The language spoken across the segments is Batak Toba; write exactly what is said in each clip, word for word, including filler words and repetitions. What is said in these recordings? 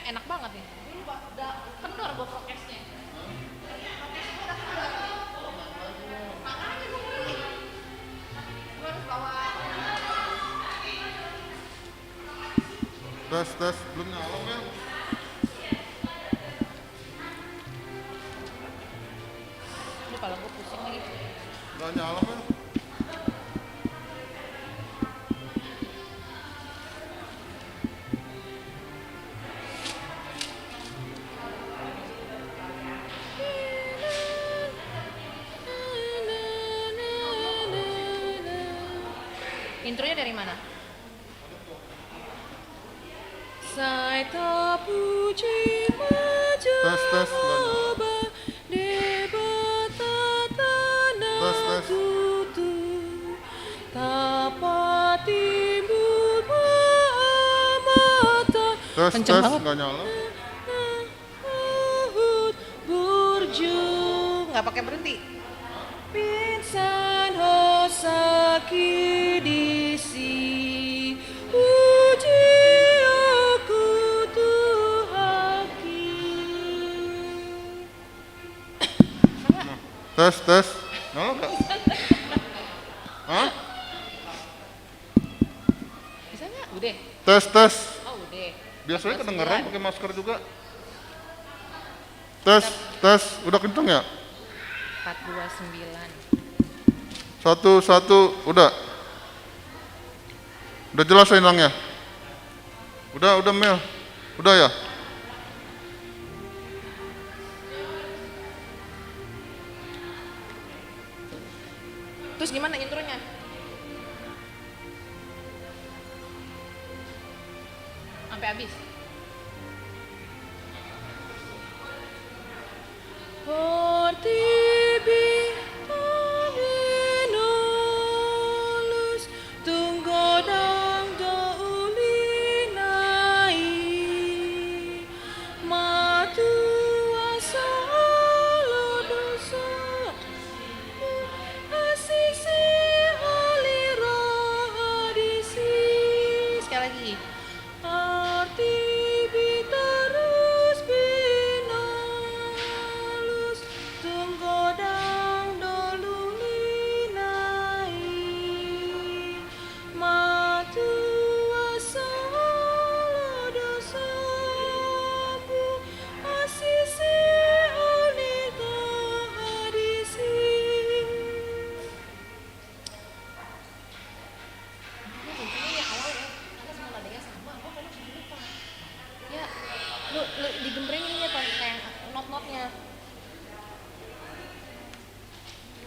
Enak banget nih. Dulu, Pak, udah kendor gua prokesnya. Prokes gua udah kendor. Makanya gua beli. Gua harus bawa. Tes, tes. Belum nyala, Mel? Ini kepala gua pusing lagi. Nggak nyala, Mel? Intronya dari mana? Sai tapuji ma Jahowa, Debata tano tutu. Tes, tes. Tapatimbul ma amanta. Tes, tes, nggak nyala. Huhut burju. Nggak pakai berhenti. Pingsan ho sakit disi. Puji aku Tuhanki. Tes, tes. Nyala nggak? Hah? Bisa nggak? Udah. Tes, tes. Oh, udah. Biasanya kedengeran pakai masker juga. Tes, tes. Udah kenceng ya? Empat dua sembilan. Satu, satu. Udah. Udah jelas ya, Inang, ya? Udah, udah, Mel. Udah ya? Terus gimana intronya? Sampai habis. Portibi paminolus tung godang do ulina i. Matua sahol dosa, asi sihol ni roha disi. Sekali lagi. Portibi torus pinolus tung godang do ulina i. Matua sahol dosa, asi sihol ni roha disi. Ini kuncinya ya awal ya, karena semua nadanya sama, gua kadang suka lupa. Ya, lu, lu digembrengin ya, Pak, kayak not-notnya.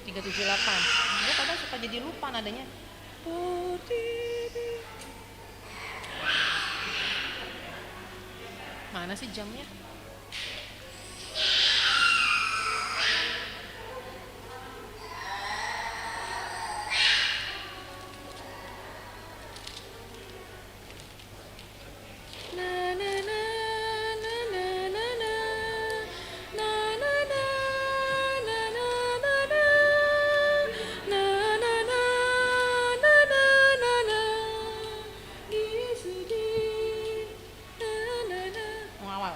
Tiga tujuh delapan. Gua kadang suka jadi lupa nadanya. Portibi. Mana sih jamnya? Mau awal.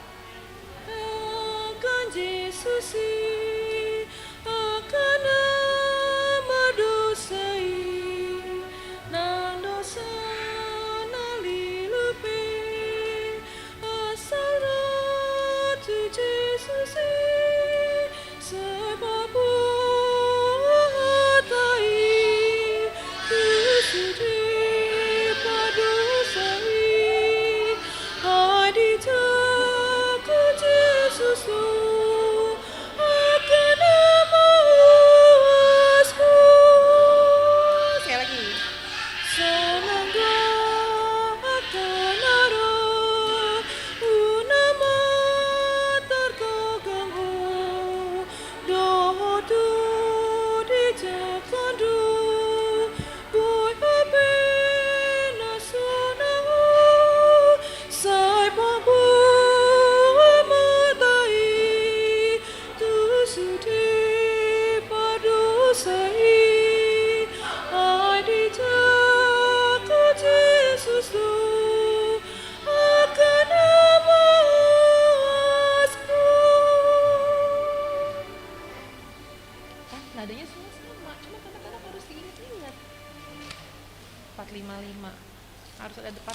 Angka Jesus i, angka na mardosa i, nang dosa na lilu pe, asal ro tu Jesus i. Sebab hata i tu sude pardosa i, ai dijangkon Jesus do.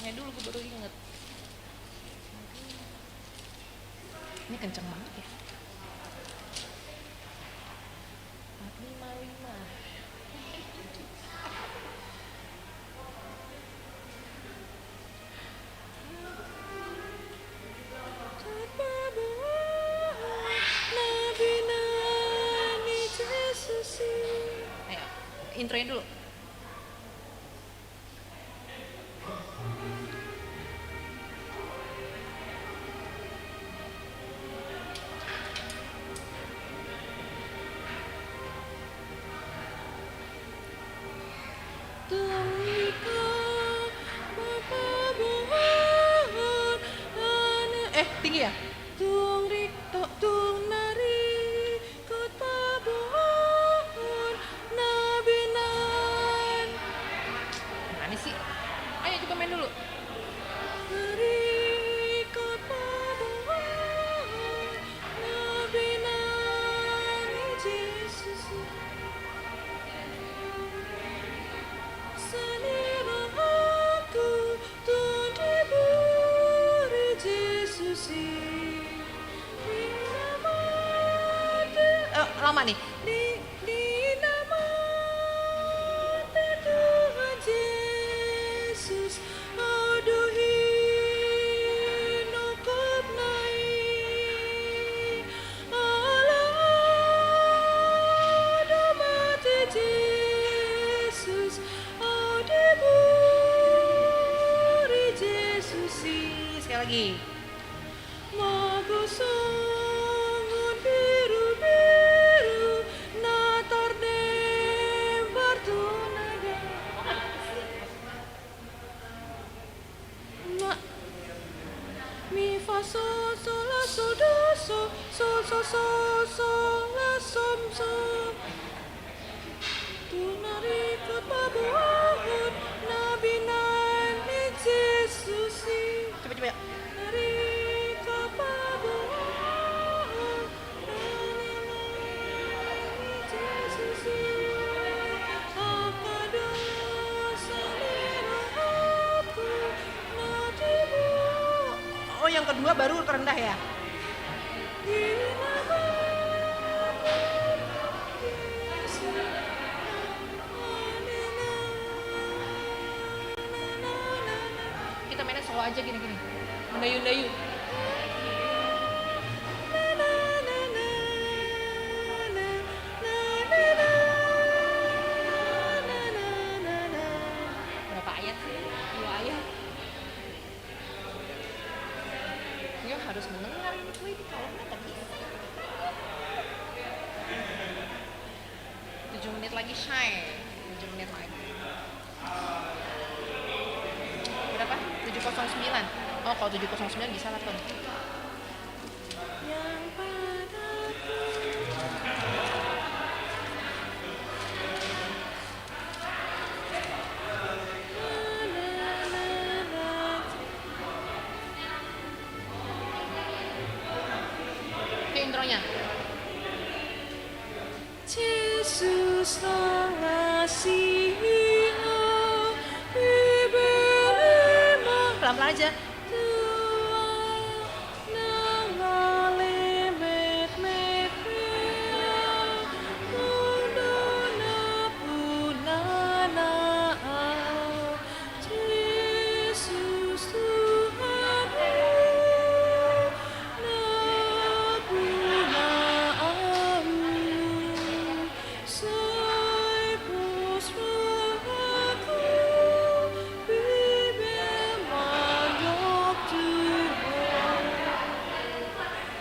Dulu gue baru inget. Ini kenceng banget ya. Empat lima lima. Ayo, introin dulu. Tung rikot paboahon, eh, tinggi ya? Tung rik-, to-, tung na ri- Kot paboahon na binan. Gimana sih? Ayo, coba main dulu. Rikot paboahon na binan ni Jesus. Sani rohangku, Tung diburi Jesus i, di nama Tuhan. Eh, lama nih. Di, di nama Tuhan Jesus, au do hinungkupna i. Ala do mate Jesus, au diburi Jesus i. Sekali lagi. Mago songon birubiru na tardembar tu naga. Na, mi fa sol sol la sol do sol sol sol sol la sol sol. Tung na rikot paboahon na binan ni Jesus i. Coba, coba ya. Na rikot paboahon. Oh, yang kedua baru terendah ya? Kita mainnya slow aja gini-gini. Mendayu-dayu. Berapa ayat sih? Dua ayat. Gue harus mendengar ini, gue ini kalau nggak bisa. Tujuh menit lagi, Shay. Tujuh menit lagi. Berapa? Tujuh kosong sembilan. Oh, kalau tujuh kosong sembilan bisa lah, Ton. Yang padaku. Oke, intronya. Jesus na ngasihi au, diberi ma-, pelan-pelan aja. Tuhan na ngalemetmete au, nunga na punana au. Jesus Tuhanku, na puna au, sai pos rohaku, bibir mandok tu Ho.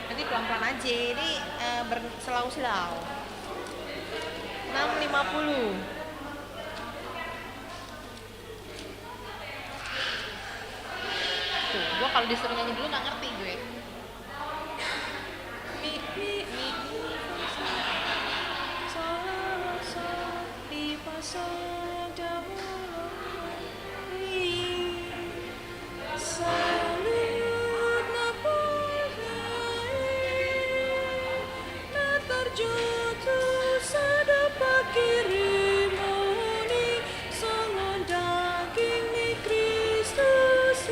Nanti pelan-pelan aja, ini, eh, ber-, selau-selau. Enam lima puluh. Tuh, gue kalau disuruh nyanyi dulu nggak ngerti gue. Mi, mi, mi, mi, fa, sol, sol, la, sol, di, fa, sol, dahulu, mi. Salut na pola i, na tarjou tu sada pangkirimon i, songon daging ni Kristus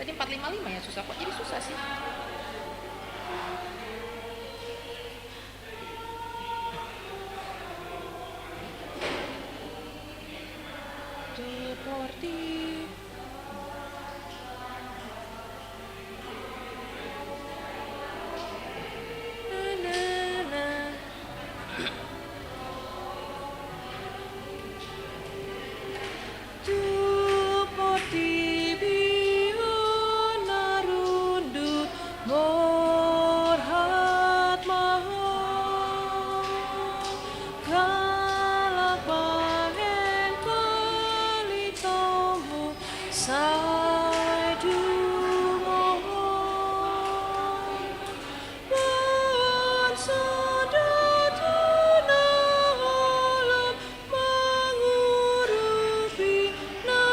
Empat lima lima ya susah, kok jadi susah sih? Deportivo. Na, na, na. Tu portibi on na rundut, borhat ma ho. Halak bahen palitonmu, sai dungo ho. Bahen soda tu na holom, mangurupi na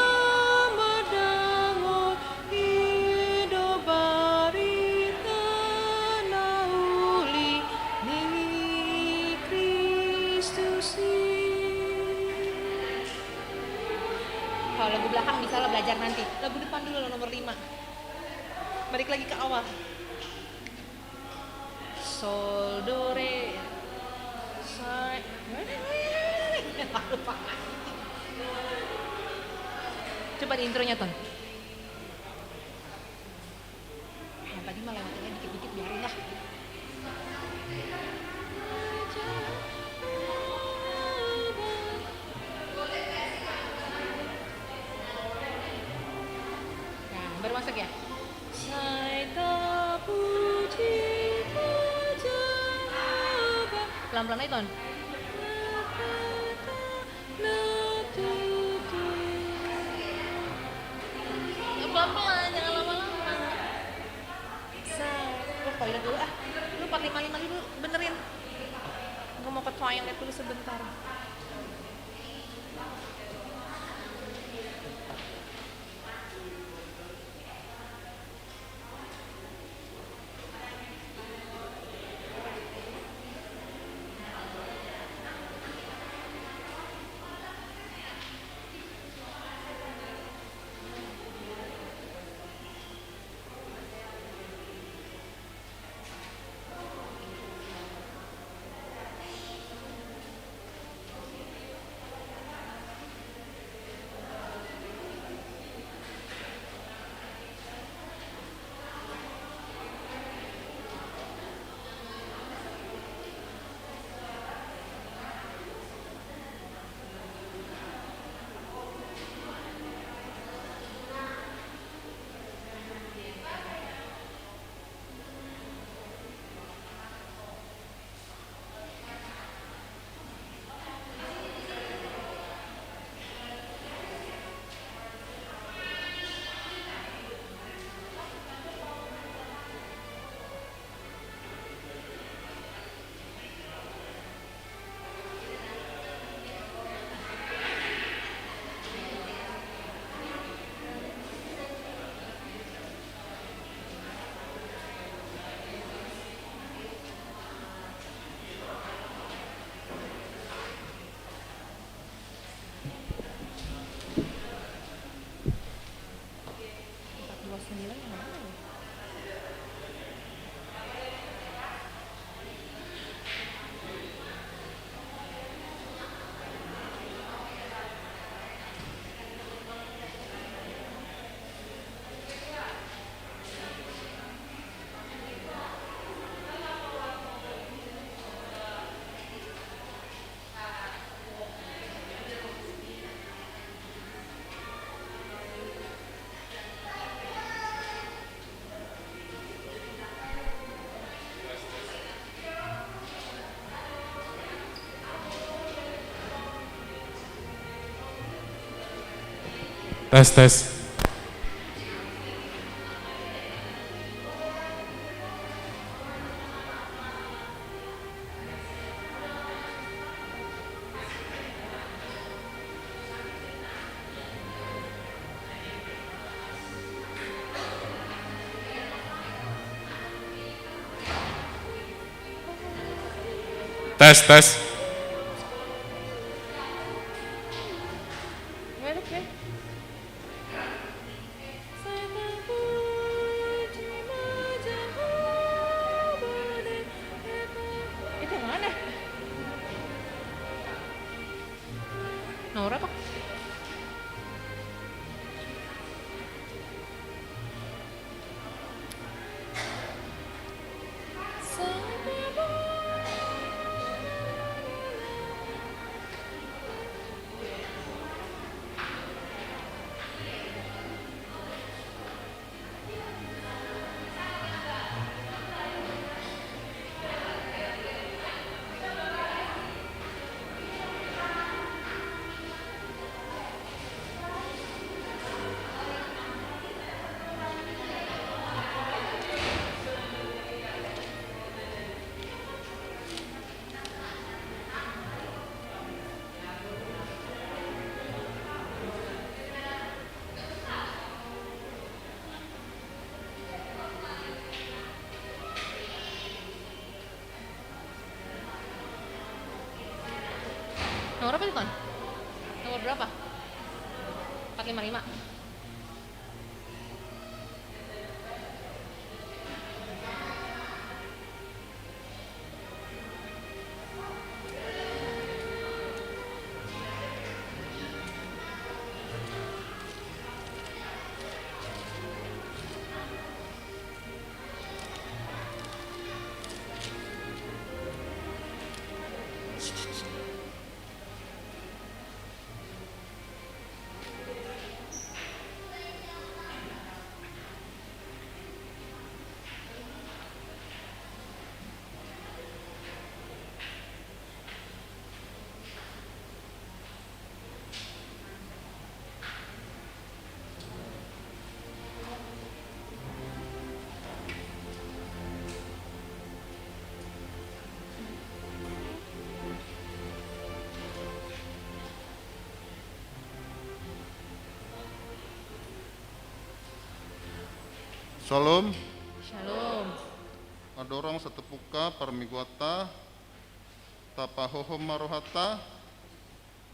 mardangol, i do barita na uli ni Kristus i. Kalau lagu belakang bisa lah belajar nanti. Lagu depan dulu lah, nomor lima. Balik lagi ke awal. Sol, do, re. Sa. Coba di intronya, Ton. Yang tadi mah lewatinnya dikit-dikit, biarin lah. Nah, baru masuk ya. Sai tapuji Tuhan. Pelan-pelan aja, Ton. Pelan-pelan, jangan lama-lama. Sa-, gua ke toilet dulu ah. Lu empat lima lima dulu, benerin. Gua mau ke toilet dulu sebentar. Empat dua sembilan yang mana ya? Tes, tes. Tes, tes. Ima, ima. Syalom. Syalom. Andorang satupungka parmingguanta, tapahohom ma rohanta,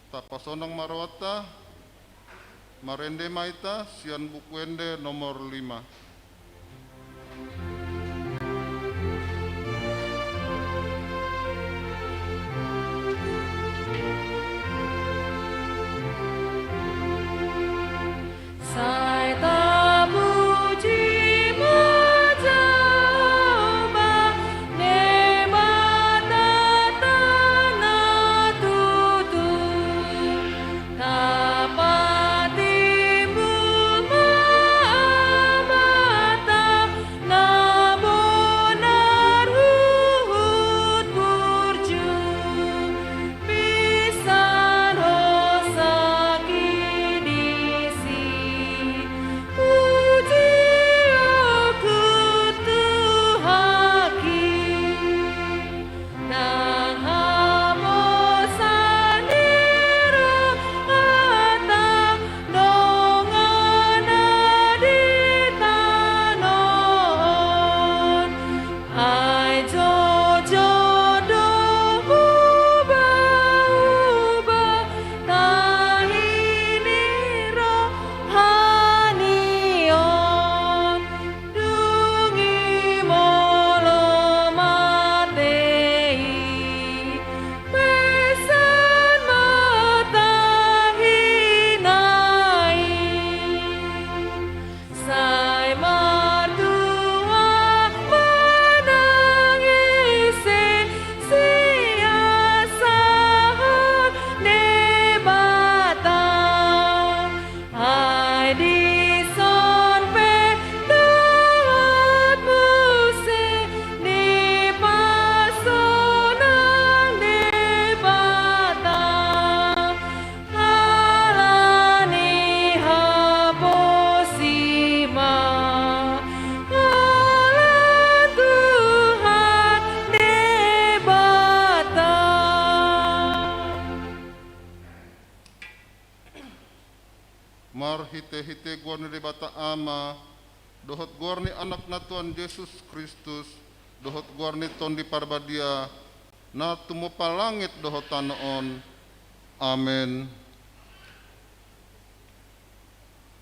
tapasonang ma rohanta, marende ma hita sian Buku Ende nomor lima. Sai tapuji ma Jahowa, Debata na tutu. Tapatimbul ma Amanta na bonar huhut burju. Pinsan hosak i disi, pujion tu Tuhanki. Nang haposan ni rohanta dongan na di tano on. Ai jotjot do hubaubau tahi ni rohani on. Dung i molo mate i, pinsan ma tahi na i. Sai martua ma nang ise siasahon Debata. Ai dison pe dohot muse dipasonang Debata. Ala ni i haposi ma holan Tuhan Debata. Marhitehite goar ni Debata Ama, dohot goar ni Anakna Tuhan Jesus Kristus, dohot goar ni Tondi Parbadia, na tumompa langit dohot tano on. Amen.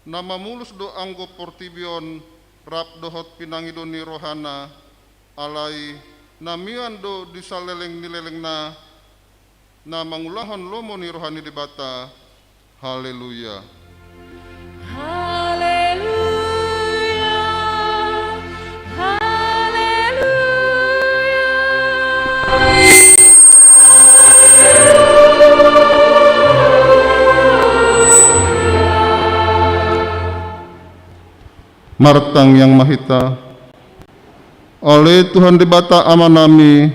Na mamulus do anggo portibi on rap dohot pinangido ni rohana, alai na mian do di saleleng ni lelengna, na mangulahon lomo ni roha ni Debata. Haleluya. Haleluya. Haleluya. Martangiang ma hita. Ale Tuhan Debata Amanami,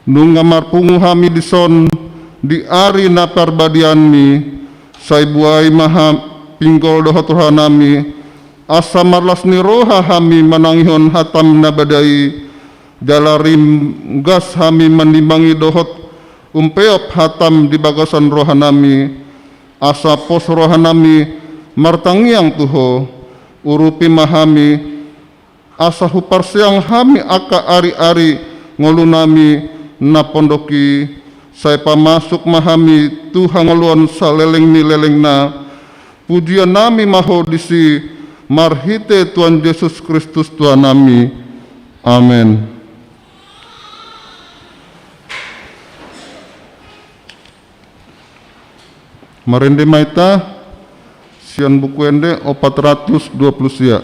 nunga marpungu hami dison di ari na parbadianmi, sai buhai ma ha-, pinggol dohot rohanami, asa marlas ni roha hami manangihon hatam na badia i, jala ringgas hami manimbangi dohot umpeop hatam di bagasan rohanami, asa pos rohanami martangiang tu Ho, urupi ma hami, asa huparsiang hami angka ari-ari ngolunami na pondok i, sai pamasuk ma hami tu hangoluan saleleng ni lelengna, Pujionnami ma Ho disi, marhite Tuhan Jesus Kristus Tuhannami. Amen. Marende ma hita sian Buku Ende opat ratus dua pulu sia.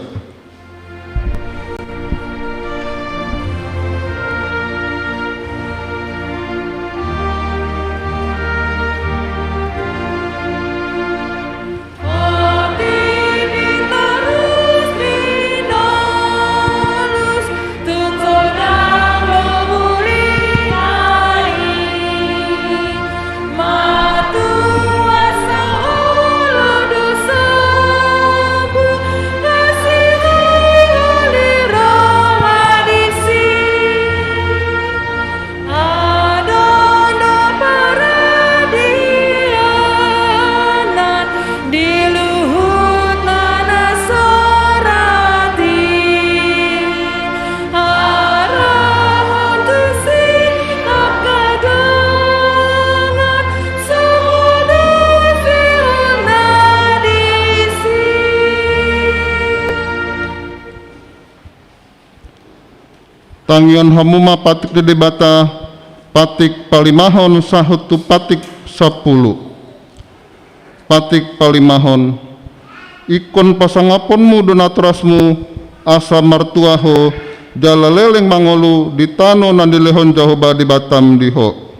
Adong do paradianan di luhut na nasorat i, arahon tusi angka dongan, songon do sihol na disi. Tangihon hamu ma patik ni Debata, patik palimahon sahat tu patik sampulu. Patik palimahon. Ingkon pasangaponmu do natorasmu, asa martua ho, jala leleng mangolu di tano na nilehon Jahowa Debatam di ho.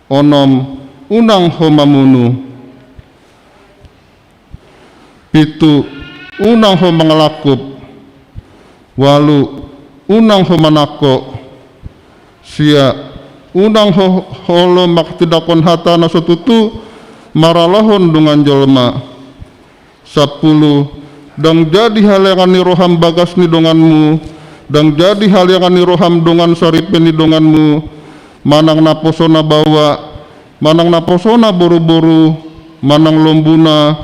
Onom, unang ho mamunu. Pitu, unang ho mangalangkup. Ualu, unang ho manangko. Sia, unang ho olo manghatindanghon hata na so tutu maralohon dongan jolma. Sampulu, ndang jadi haleangan ni roham bagas ni donganmu, ndang jadi haleangan ni roham dongan saripe ni donganmu, manang naposona baoa, manang naposona boruboru, manang lombuna,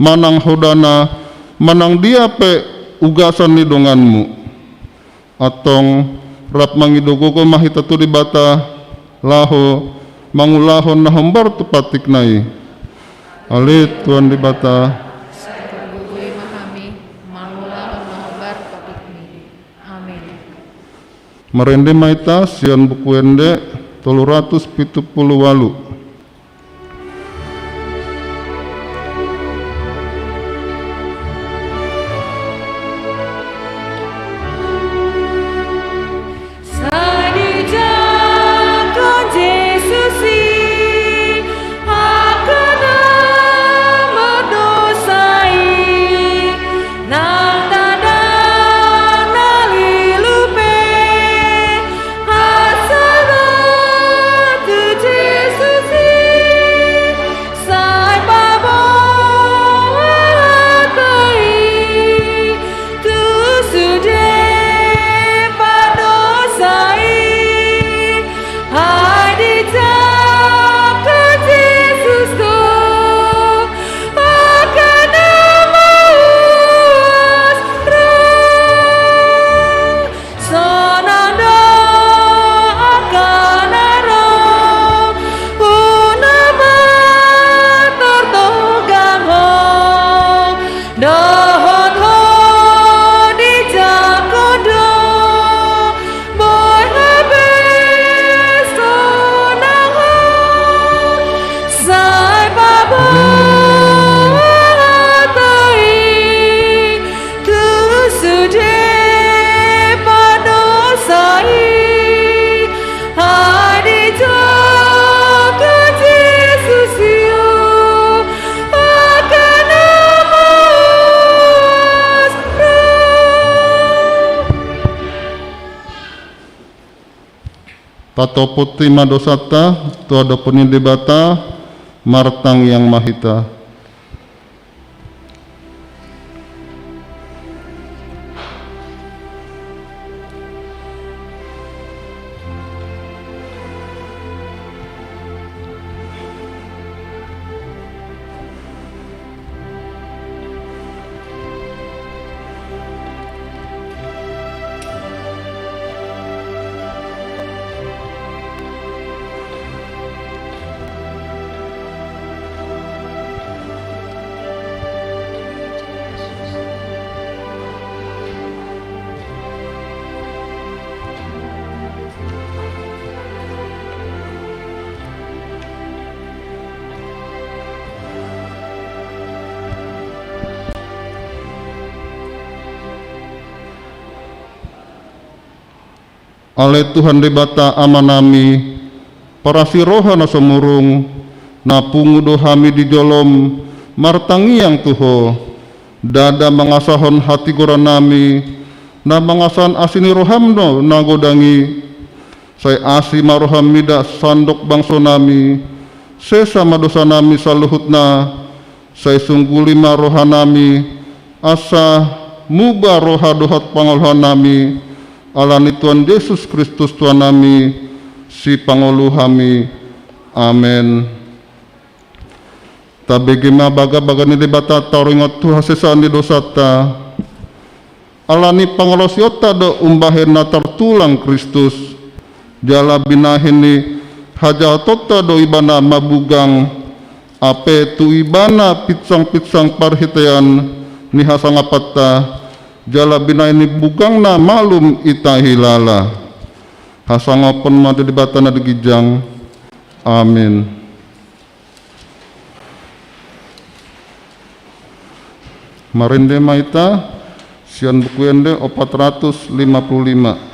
manang hodana, manang dia pe ugasan ni donganmu. Antong rap mangido gogo ma hita tu Debata, laho mangulahon na hombar tu patikna i. Ale Tuhan Debata. Sai targogoi ma hami mangulahon na hombar tu patikmi. Amen. Marende ma hita sian Buku Ende tolu ratus pitu pulu ualu. Sai dijangkon Jesus i angka na mardosa i, nang tanda na lilu pe, asa ro tu Jesus i, sai paboa hata i tu sude pardosa i. Ai dijangkon Jesus do angka na mauas roha. Sonang do angka na ro tu na martortogang ho, dohot ho dijangkon do, boi hape sonang ho, sai paboa hata i tu sude pardosa i. Ai dijangkon Jesus i angka na mauas roha. Tatopoti ma dosanta tu adopan ni Debata, martangiang ma hita. Ale Tuhan Debata Amanami, parasi roha na sumurung, na pungu do hami di jolom martangiang tu Ho. Ndada mangasahon hatigorannami, na mangasahon asi ni roham do na godang i. Sai asi ma roham mida sandok bangsonami, sesa ma dosanami saluhutna, sai sungguli ma rohanami, asa muba roha dohot pangoluhannami, ala ni Tuhan Jesus Kristus Tuhannami, Sipangolu hami. Amen. Tabege ma bagabaga ni Debata taringot tu hasesaan ni dosanta. Ala ni pangalaosionta do umbahen na tartulang Kristus, jala binahen ni hajahatonta do Ibana mabugang, ape tu Ibana pinsangpinsang parhitean ni hasangapanta, jala binahen ni bugangna malum hita hilala. Hasangapon ma di Debata na di ginjang. Amin. Marende ma hita sian Buku Ende opat ratus lima puluh lima.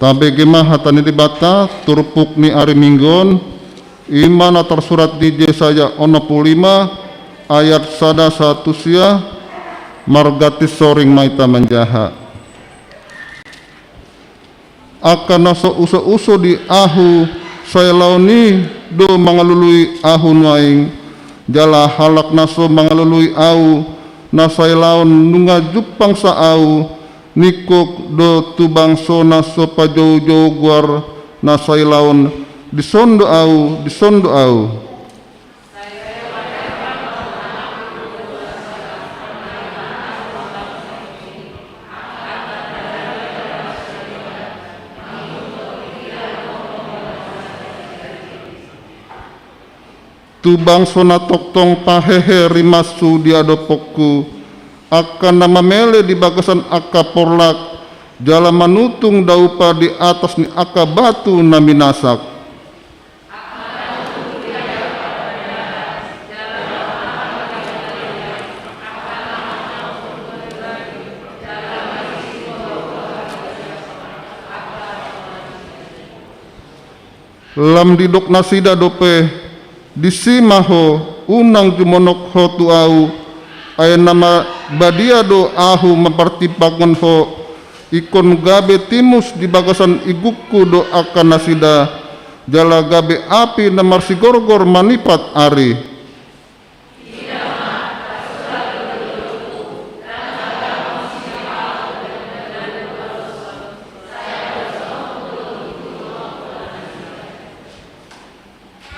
Tabege ma hata ni Debata, turpuk ni ari Minggu on, i ma na tarsurat di Jesaya onom pulu lima ayat sada sahat tu sia. Marganti soring ma hita manjaha. Angka na so usouso di ahu sailaon i do mangalului ahu nuaeng, jala halak na so mangalului ahu na sailaon nunga jumpangsa ahu. Ningkok do tu bangso na so pajoujou goar na sailaon, dison do ahu, dison do ahu. Tu bangso na tongtong pahehe rimashu di adopanku, angka na mamele di bagasan angka porlak, jala manutung daupa di atas ni angka batu na minasak. Lam didok nasida dope, disi ma ho, unang jumonok ho tu ahu, ai na ma-, badia do ahu mampartimbanghon ho. Ingkon gabe timus di bagasan igungku do angka nasida, jala gabe api na marsigorgor manipat ari.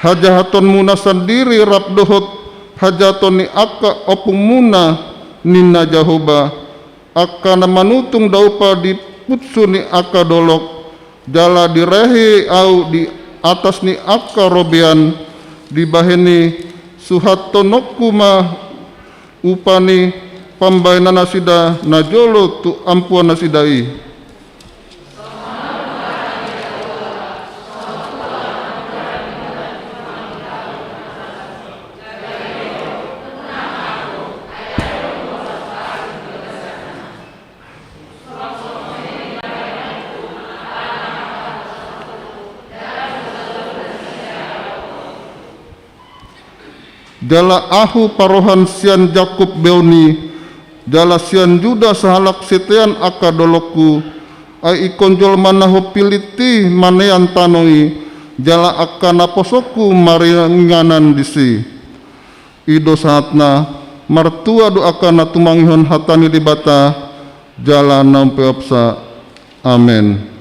Hajahatonmuna sandiri rap dohot hajahaton ni angka ompungmuna, ninna Jahowa, angka na manutung daupa di punsu ni angka dolok, jala direhe ahu di atas ni angka robean, dibahen i suhathononku ma upa ni pambahenannasida najolo tu ampuannasida i. Jala ahu parohan sian Jakkob beoni, jala sian Juda sahalak sitean angka dolokku, ai ingkon jolma na hupilit i manean tano i, jala angka naposongku maringanan disi. I do sahatna. Martua do angka na tumangihon hata ni Debata jala na umpeopsa. Amen.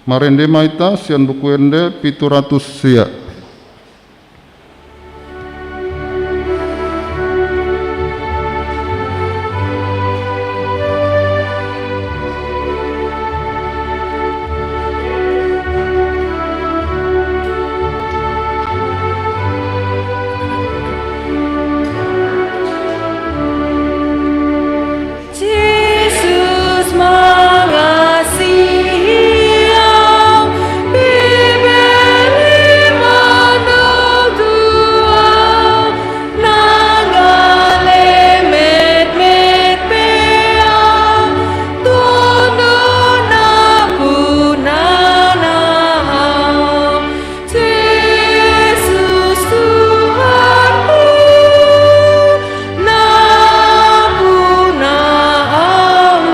Marende ma hita sian Buku Ende pitu ratus sia. Jesus mangasihi au, Bibel i mandok tu au, nang na lemetmet pe au, tunduk nampuna au. Jesus Tuhanku, nampuna au,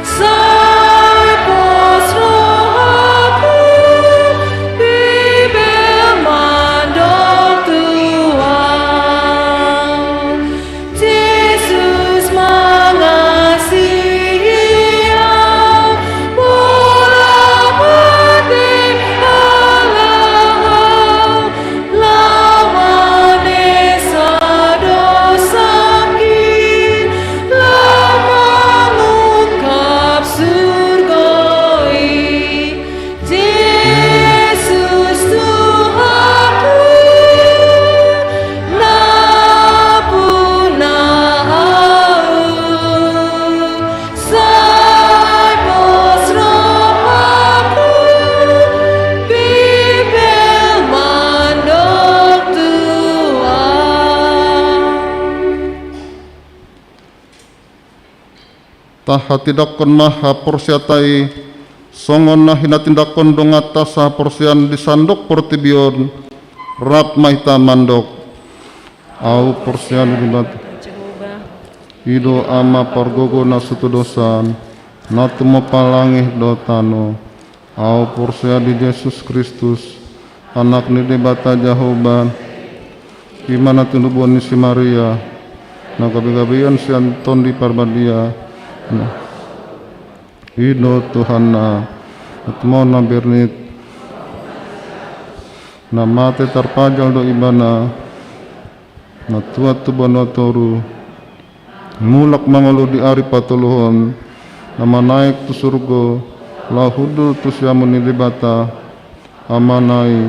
sai pos rohaku, Bibel mandok tu au. Jesus mangasihi au, pola mate halak au, laho manesa dosangki, laho mangungkap surgo i. Jesus Tuhanku, nampuna au, sai pos rohaku, Bibel mandok tu au. Tahatindangkon ma haporseaonta i, songon na hinatindangkon donganta sahaporseaon di sandok portibi on, rap ma hita mandok. Au porsea di Debata, i do Ama pargogo na so tudosan, na tumompa langit dohot tano. Au porsea di Jesus Kristus, Anak ni Debata Jahowa, i ma na tinubuan ni si Maria, na gabegabean sian Tondi Parbadia, na, i do Tuhanna, na tumompa na bernit, na mate tarpajal do Ibana, na tuat tu banua toru, mulak mangolu di ari patoluhon, na manaek tu surgo, laho hundul tu siamun ni Debata Amana i.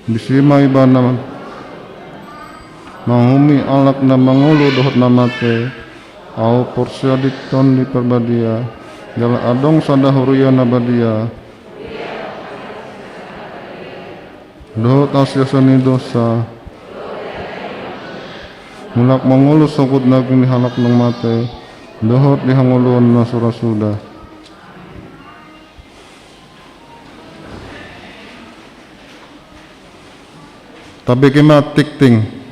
Disi ma Ibana manguhumi halak na mangolu dohot na mate. Au porsea di Tondi Parbadia, jala adong sada huria na badia, dohot hasiasan ni dosa. Mulak mangolu sogot daging ni halak naung mate, dohot di hangoluan na so ra suda. Tabege ma tingting.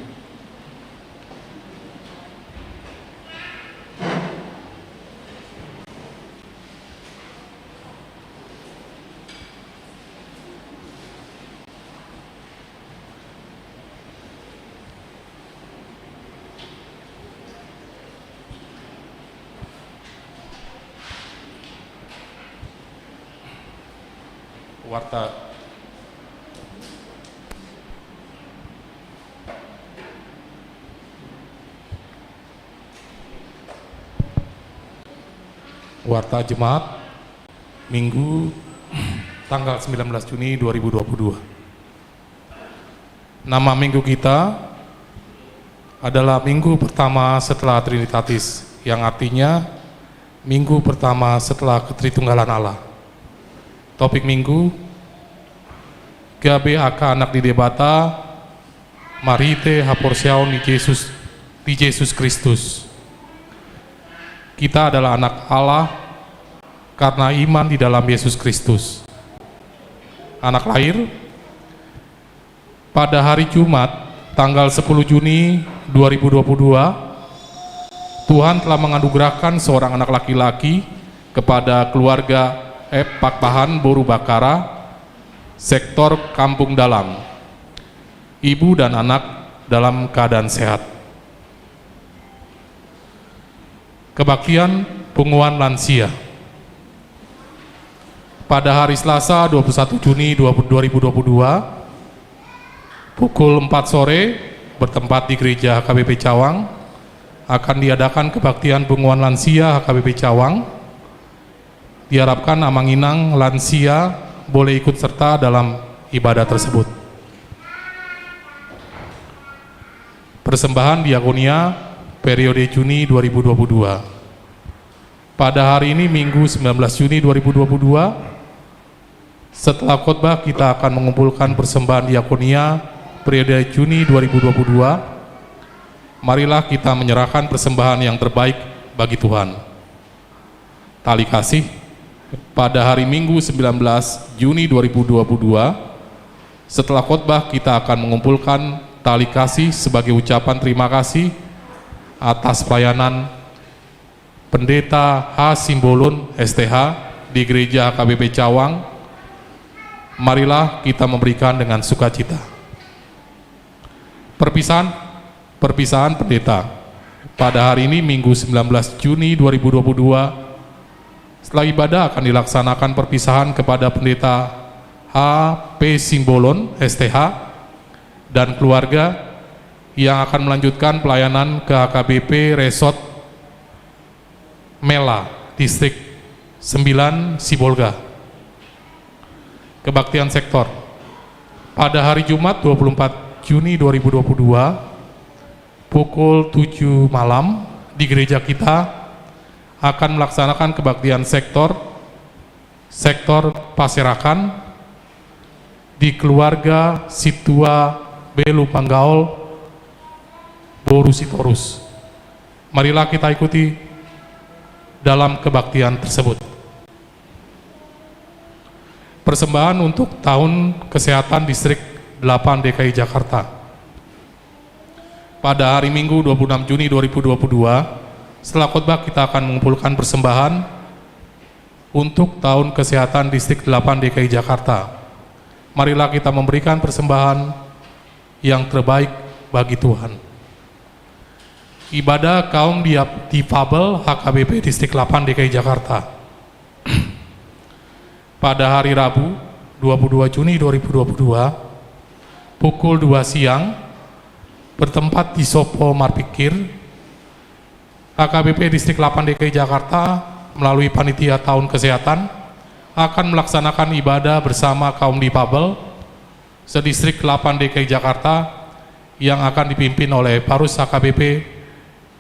Warta. Warta Jemaat, Minggu, tanggal sembilan belas Juni dua ribu dua puluh dua. Nama minggu kita adalah minggu pertama setelah Trinitatis, yang artinya minggu pertama setelah Ketritunggalan Allah. Topik minggu, gabe angka anak ni Debata, marhite haporseaon di Jesus, di Jesus Kristus. Kita adalah anak Allah karena iman di dalam Yesus Kristus. Anak lahir, pada hari Jumat, tanggal sepuluh Juni dua ribu dua puluh dua, Tuhan telah menganugerahkan seorang anak laki-laki kepada keluarga F. Pakpahan Boru Bakara, sektor Kampung Dalam. Ibu dan anak dalam keadaan sehat. Kebaktian punguan lansia. Pada hari Selasa, dua puluh satu Juni dua ribu dua puluh dua, pukul empat sore, bertempat di Gereja H K B P Cawang, akan diadakan kebaktian punguan lansia H K B P Cawang. Diharapkan amang inang lansia boleh ikut serta dalam ibadah tersebut. Persembahan diakonia periode Juni dua ribu dua puluh dua. Pada hari ini, Minggu, sembilan belas Juni dua ribu dua puluh dua, setelah khotbah, kita akan mengumpulkan persembahan diakonia periode Juni dua ribu dua puluh dua. Marilah kita menyerahkan persembahan yang terbaik bagi Tuhan. Tali kasih. Pada hari Minggu, sembilan belas Juni dua ribu dua puluh dua, setelah khotbah, kita akan mengumpulkan tali kasih sebagai ucapan terima kasih atas pelayanan Pendeta H. Simbolon, S T H, di Gereja H K B P Cawang. Marilah kita memberikan dengan sukacita. Perpisahan, perpisahan pendeta. Pada hari ini, Minggu, sembilan belas Juni dua ribu dua puluh dua, setelah ibadah, akan dilaksanakan perpisahan kepada Pendeta H. P. Simbolon, S T H, dan keluarga, yang akan melanjutkan pelayanan ke H K B P Resort Mela, Distrik sembilan, Sibolga. Kebaktian sektor. Pada hari Jumat, dua puluh empat Juni dua ribu dua puluh dua, pukul tujuh malam, di gereja kita akan melaksanakan kebaktian sektor, sektor Paserakan, di keluarga Situa Belu Panggaol, Boru Sitorus. Marilah kita ikuti dalam kebaktian tersebut. Persembahan untuk tahun kesehatan Distrik delapan D K I Jakarta. Pada hari Minggu, dua puluh enam Juni dua ribu dua puluh dua, setelah khotbah, kita akan mengumpulkan persembahan untuk tahun kesehatan Distrik delapan D K I Jakarta. Marilah kita memberikan persembahan yang terbaik bagi Tuhan. Ibadah kaum dia-, difabel H K B P Distrik delapan D K I Jakarta. Pada hari Rabu, dua puluh dua Juni dua ribu dua puluh dua, pukul dua siang, bertempat di Sopo Marpikir, H K B P Distrik delapan D K I Jakarta melalui Panitia Tahun Kesehatan akan melaksanakan ibadah bersama kaum difabel sedistrik delapan D K I Jakarta yang akan dipimpin oleh Parus H K B P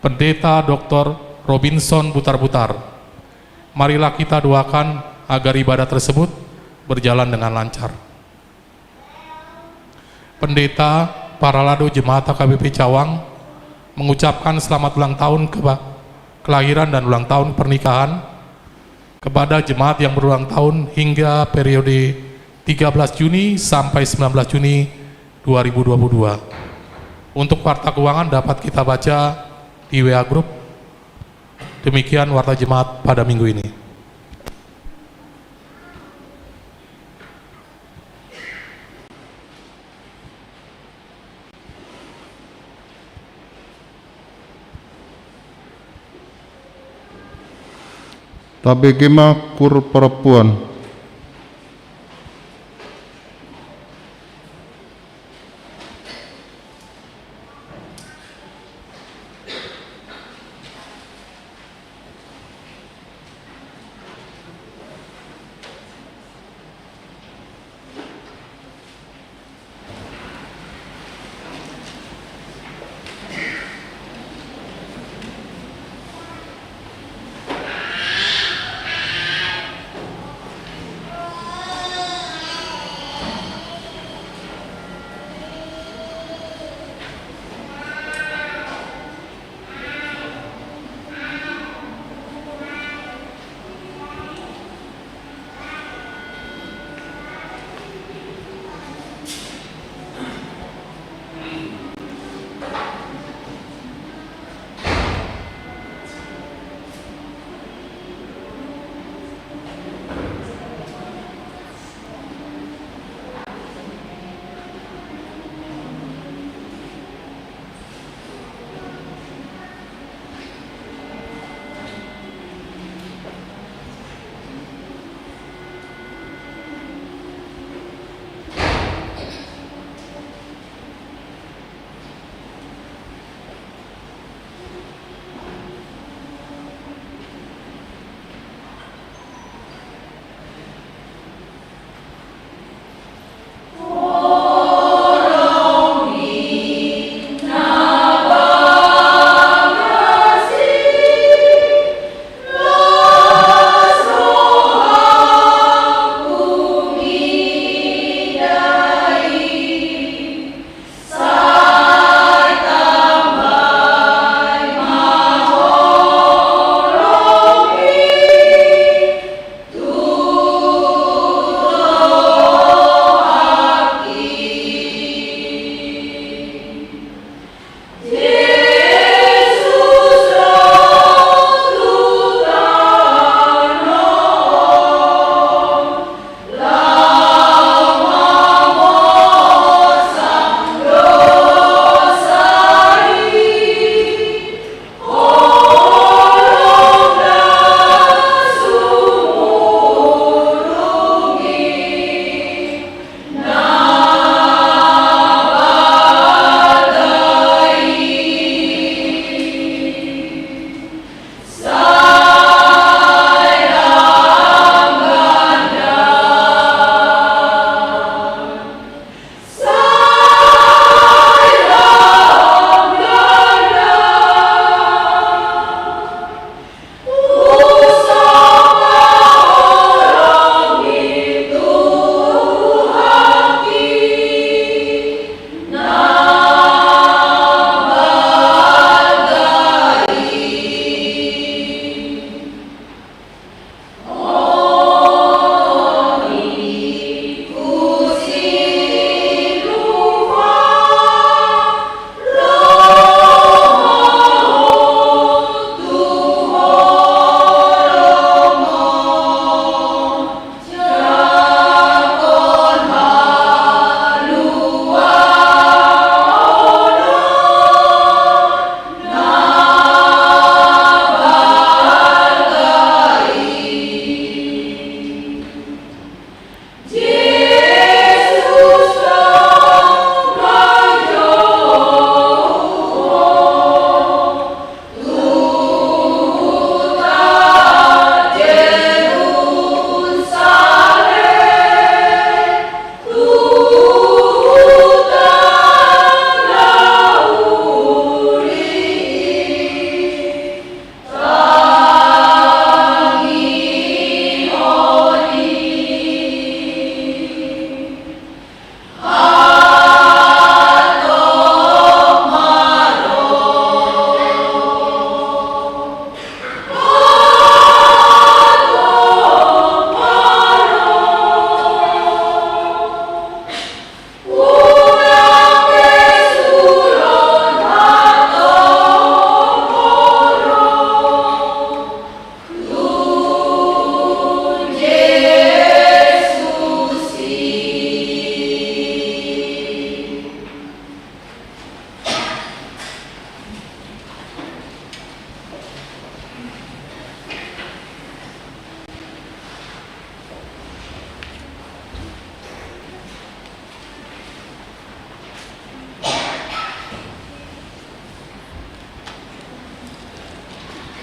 Pendeta Doktor Robinson Butarbutar. Marilah kita doakan agar ibadah tersebut berjalan dengan lancar. Pendeta Paralado Jemaat H K B P Cawang mengucapkan selamat ulang tahun keba-, kelahiran dan ulang tahun pernikahan kepada jemaat yang berulang tahun hingga periode tiga belas Juni sampai sembilan belas Juni dua ribu dua puluh dua. Untuk warta keuangan dapat kita baca di W A grup. Demikian warta jemaat pada minggu ini. Tabege ma kur parompuan.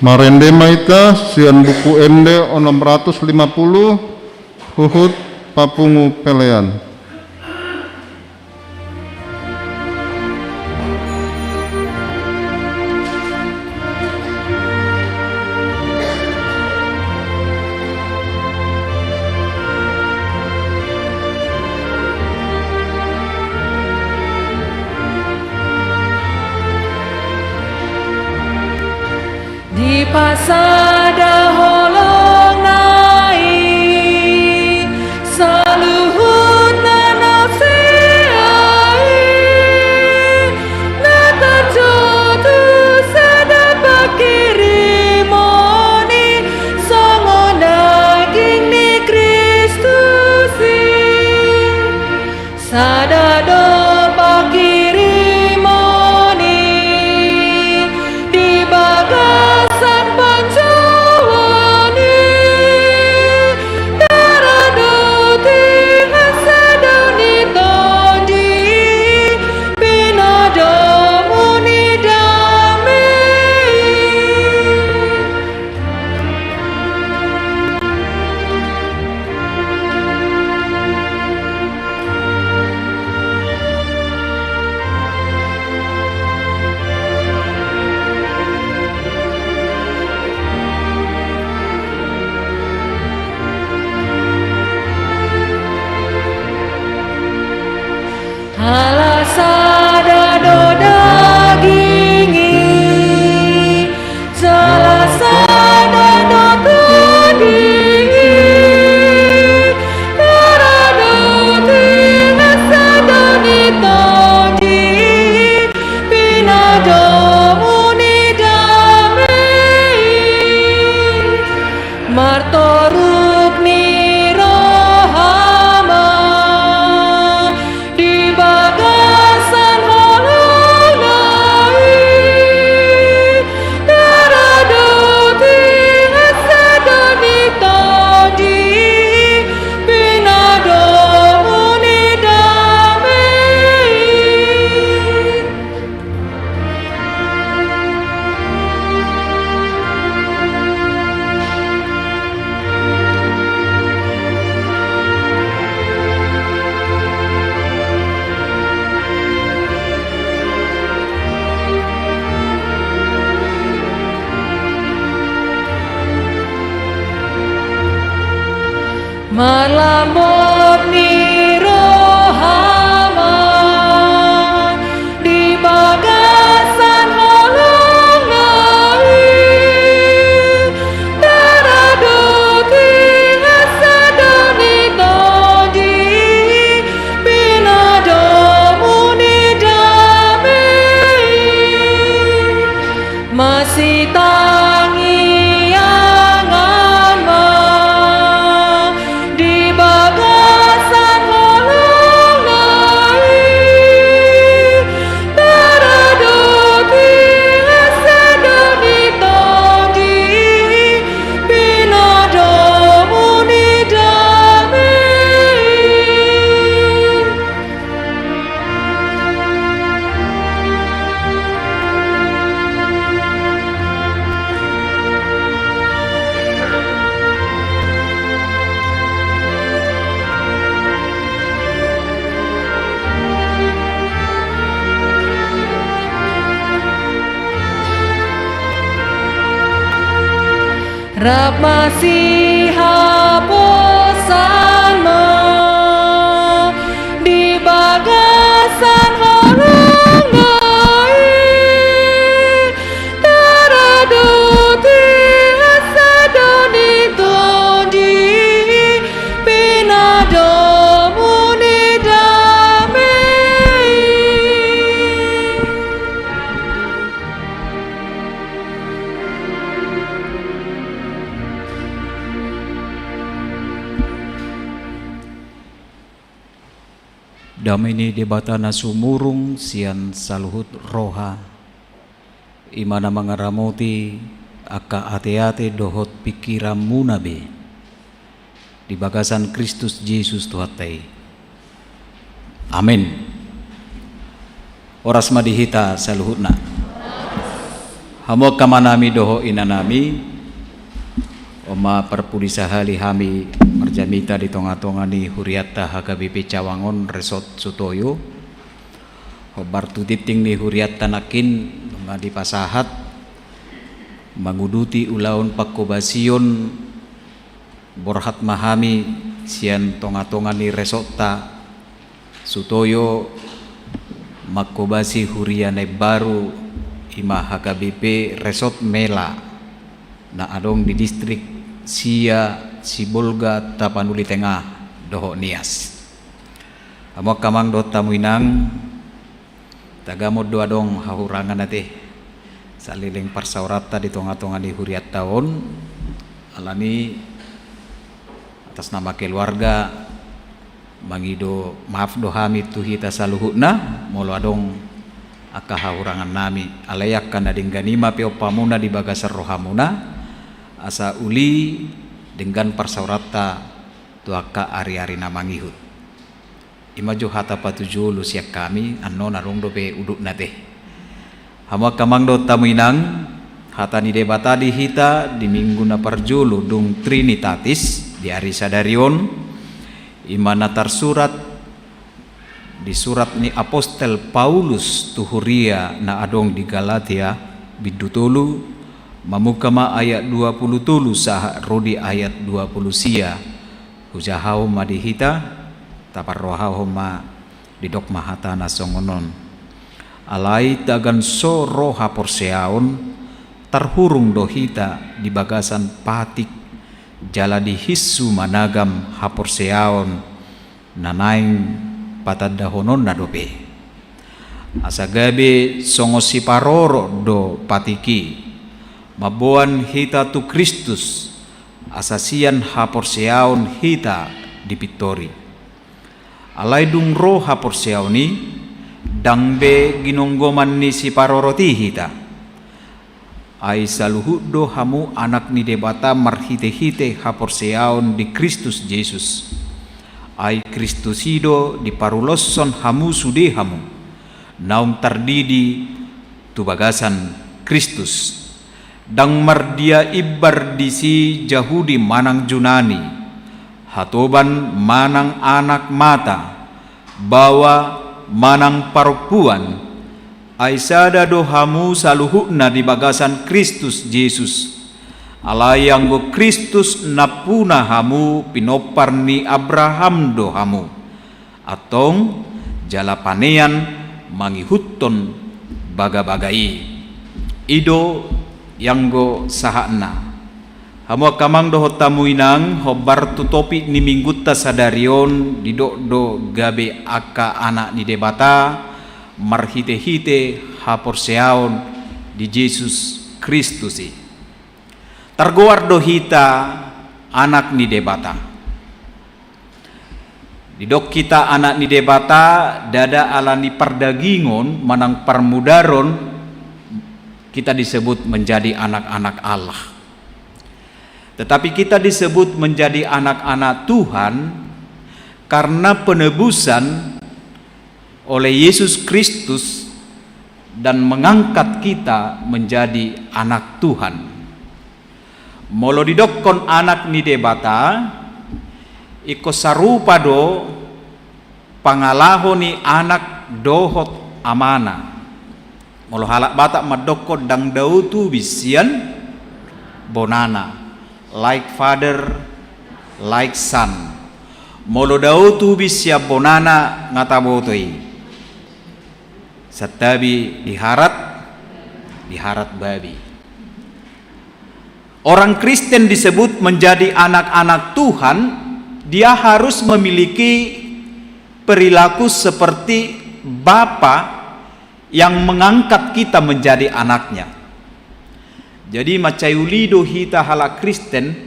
Marende ma hita sian Buku Ende onom ratus lima puluh, huhut papungu pelean. Dipasada holongna i saluhutna na sian i, na tarjou tu sada panghirimon i songon daging ni Kristus i. Sada do panghirimon i di bagasan panjouon i, tarado di hasada ni Tondi i, pinadomu ni dame i. Ala sada do daging i, jala sada do Tondi i, tarado di hasada ni Tondi i, pinadomu ni dame i. Martorup ni roha ma di bagasan holongna i, tarado di hasada ni Tondi i, pinadomu ni dame i. Marlambok ni roha ma di bagasan holongna i, tarado di hasada ni Tondi i, pinadomu ni dame i. Masitangiangan ma di bagasan holongna i, tarado di hasada ni Tondi i, pinadomu ni dame i. Rap masihaposan ma di bagasan holongna i, tarado di hasada ni Tondi i, pinadomu ni dame i. Dame ni Debata na sumurung sian saluhut roha, i ma na mangaramoti angka ateate dohot pingkiranmuna be di bagasan Kristus Jesus Tuhanta i. Amen. Horas ma di hita saluhutna. Hamu angka amanami dohot inanami, on ma parpudi sahali hami marjamita di tongatonga ni hurianta H K B P Cawang on, Resort Sutoyo. Hombar tu tingting ni hurianta nangkin, nunga dipasahat manguduti ulaon pangkobasion, borhat ma hami sian tongatonga ni resortta Sutoyo mangkobasi huria na imbaru, i ma H K B P Resort Mela, na adong di distrik Sia, Sibolga, Tapanuli Tengah dohot Nias. Hamu angka amang dohot hamu inang, tagamon do adong hahurangan ate saleleng parsaoranta di tongatonga ni hurianta on. Alani atas nama keluarga, mangido maaf do hami tu hita saluhutna molo adong angka hahurangannami. Alai angka na denggan i ma peop hamuna di bagasan rohamuna, asa uli denggan parsaoranta tu angka ariari na mangihut. I ma jo hata patujolo sian hami, annon adong dope udutna ate. Hamu angka amang dohot hamu inang, hata ni Debata di hita di minggu na parjolo dung Trinitatis di ari sadari on, i ma na tarsurat di surat ni apostel Paulus tu huria na adong di Galatia, bindu tolu, mamungka ma ayat dua pulu tolu sahat ro di ayat dua pulu sia. Hujahahon ma di hita, taparrohahon ma, didok ma hatana songon on: Alai tagan so ro haporseaon, tarhurung do hita di bagasan patik, jala dihinsu managam haporseaon na naeng patandahononna dope. Asa gabe songon siparorot do patik i, mamboan hita tu Kristus, asa sian haporseaon hita dipintori. Alai dung ro haporseaon i, ndang be ginonggoman ni siparorot i hita. Ai saluhut do hamu anak ni Debata marhitehite haporseaon di Kristus Jesus. Ai Kristus i do diparuloshon hamu sude hamu, naung tardidi tu bagasan Kristus. Ndang mardia imbar disi Jahudi manang Junani, hatoban manang anak mata, baoa manang parompuan, ai sada do hamu saluhutna di bagasan Kristus Jesus. Alai anggo Kristus nampuna hamu, pinompar ni Abraham do hamu. Antong jala panean mangihuthon bagabaga i. I do i anggo sahatna. Hamu angka amang dohot hamu inang, hombar tu topik ni minggunta sadari on, didok do gabe angka anak ni Debata marhitehite haporseaon di Jesus Kristus i. Targoar do hita anak ni Debata. Didok hita anak ni Debata, ndada ala ni pardagingon manang parmudaron kita disebut menjadi anak-anak Allah. Tetapi kita disebut menjadi anak-anak Tuhan karena penebusan oleh Yesus Kristus dan mengangkat kita menjadi anak Tuhan. Molo didokkon anak ni Debata, ingkon sarupa do pangalaho ni anak dohot amana. Molo halak Batak mandokkon, ndang dao tubis sian bonana, like father, like son. Molo dao tubis sian bonana, nga taboto i. Santabi diharat, diharat babi. Orang Kristen disebut menjadi anak-anak Tuhan, dia harus memiliki perilaku seperti Bapa yang mengangkat kita menjadi anaknya. Jadi, mansai uli do hita halak Kristen,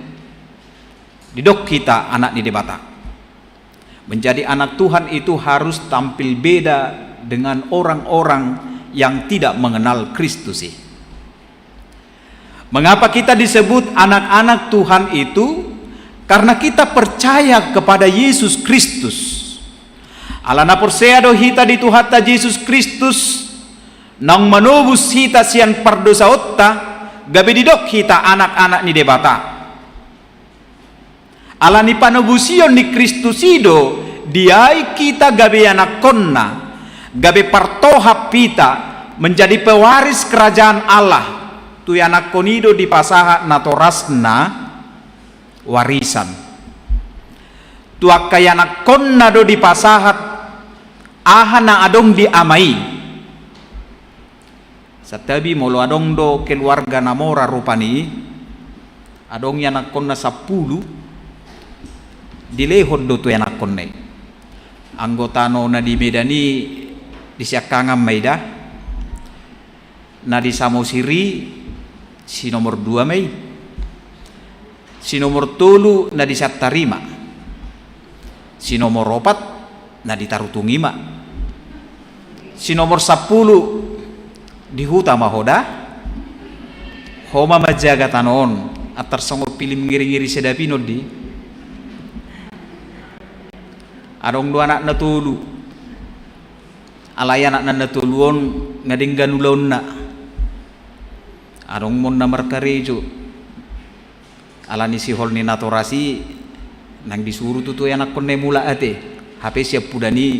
didok hita anak ni Debata. Menjadi anak Tuhan itu harus tampil beda dengan orang-orang yang tidak mengenal Kristus i. Mengapa kita disebut anak-anak Tuhan itu? Karena kita percaya kepada Yesus Kristus. Alana porsea do hita di Tuhanta Jesus Kristus, Naung manobus hita sian pardosaonta, gabe didok hita anak-anak ni Debata. Ala ni panobusion ni Kristus i do, diae hita gabe ianakkonna, gabe partohap hita, menjadi pewaris kerajaan Allah. Tu ianakkon i do dipasahat natorasna warisan. Tu angka ianakkonna do dipasahat aha na adong di ama i. Santabi molo adong do keluarga na mora rupani, adong ianakkonna sampulu, dilehon do tu ianakkonna i. Anggo tano na di Medan i, di siangkangan ma i da. Na di Samosir i si nomor dua ma i. Si nomor tolu na di Santarima. Si nomor opat na di Tarutung i ma. Si nomor sampulu di huta ma ho da. Ho ma manjaga tano on, antar songon pilim ngiri-ngiri sedap i non di. Adong do anakna tolu. Alai anakna na tolu on nga denggan ulaonna. Adong ma on na markarejo. Ala ni sihol ni natoras i, naeng disuru tutu ianakkonna i mulak ate. Hape siampudan i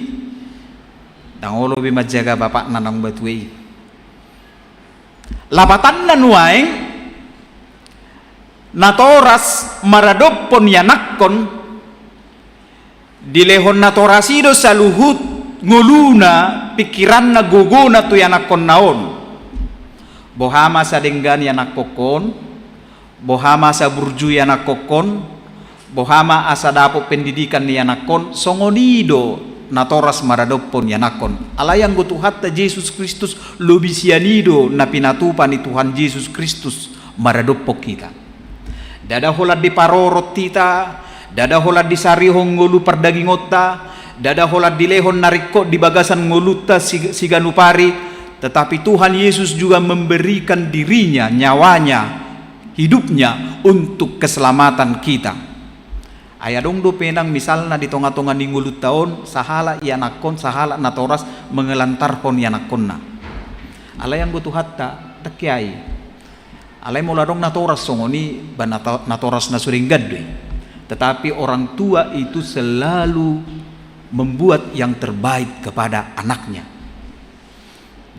ndang olo be manjaga bapakna naung matua i. Lapatanna nuaeng, natoras maradophon ianakkon, dilehon natoras i do saluhut ngoluna, pingkiranna, gogona tu ianakkonna on. Boha ma asa denggan ianakkon on, boha ma asa burju ianakkon on, boha ma asa dapot pendidikan ni ianakkon, songon i do natoras maradophon ianakkon. Alai anggo Tuhanta Jesus Kristus, lobi sian i do na pinatupa ni Tuhan Jesus Kristus maradophon hita. Ndada holan diparorot hita, ndada holan disarihon ngolu pardagingonta, ndada holan dilehon na ringkot di bagasan ngolunta si-, siganup ari, tetapi Tuhan Yesus juga memberikan dirinya, nyawanya, hidupnya untuk keselamatan kita. Ai adong dope nang misalna di tonga-tonga ni ngolunta on, sahalak ianakkon, sahalak natoras mengelantarhon ianakkonna. Alai anggo Tuhanta, ndang ke ai. Alai molo adong natoras songon i, ba nato-, natoras na so denggan do i. Tetapi orang tua itu selalu membuat yang terbaik kepada anaknya.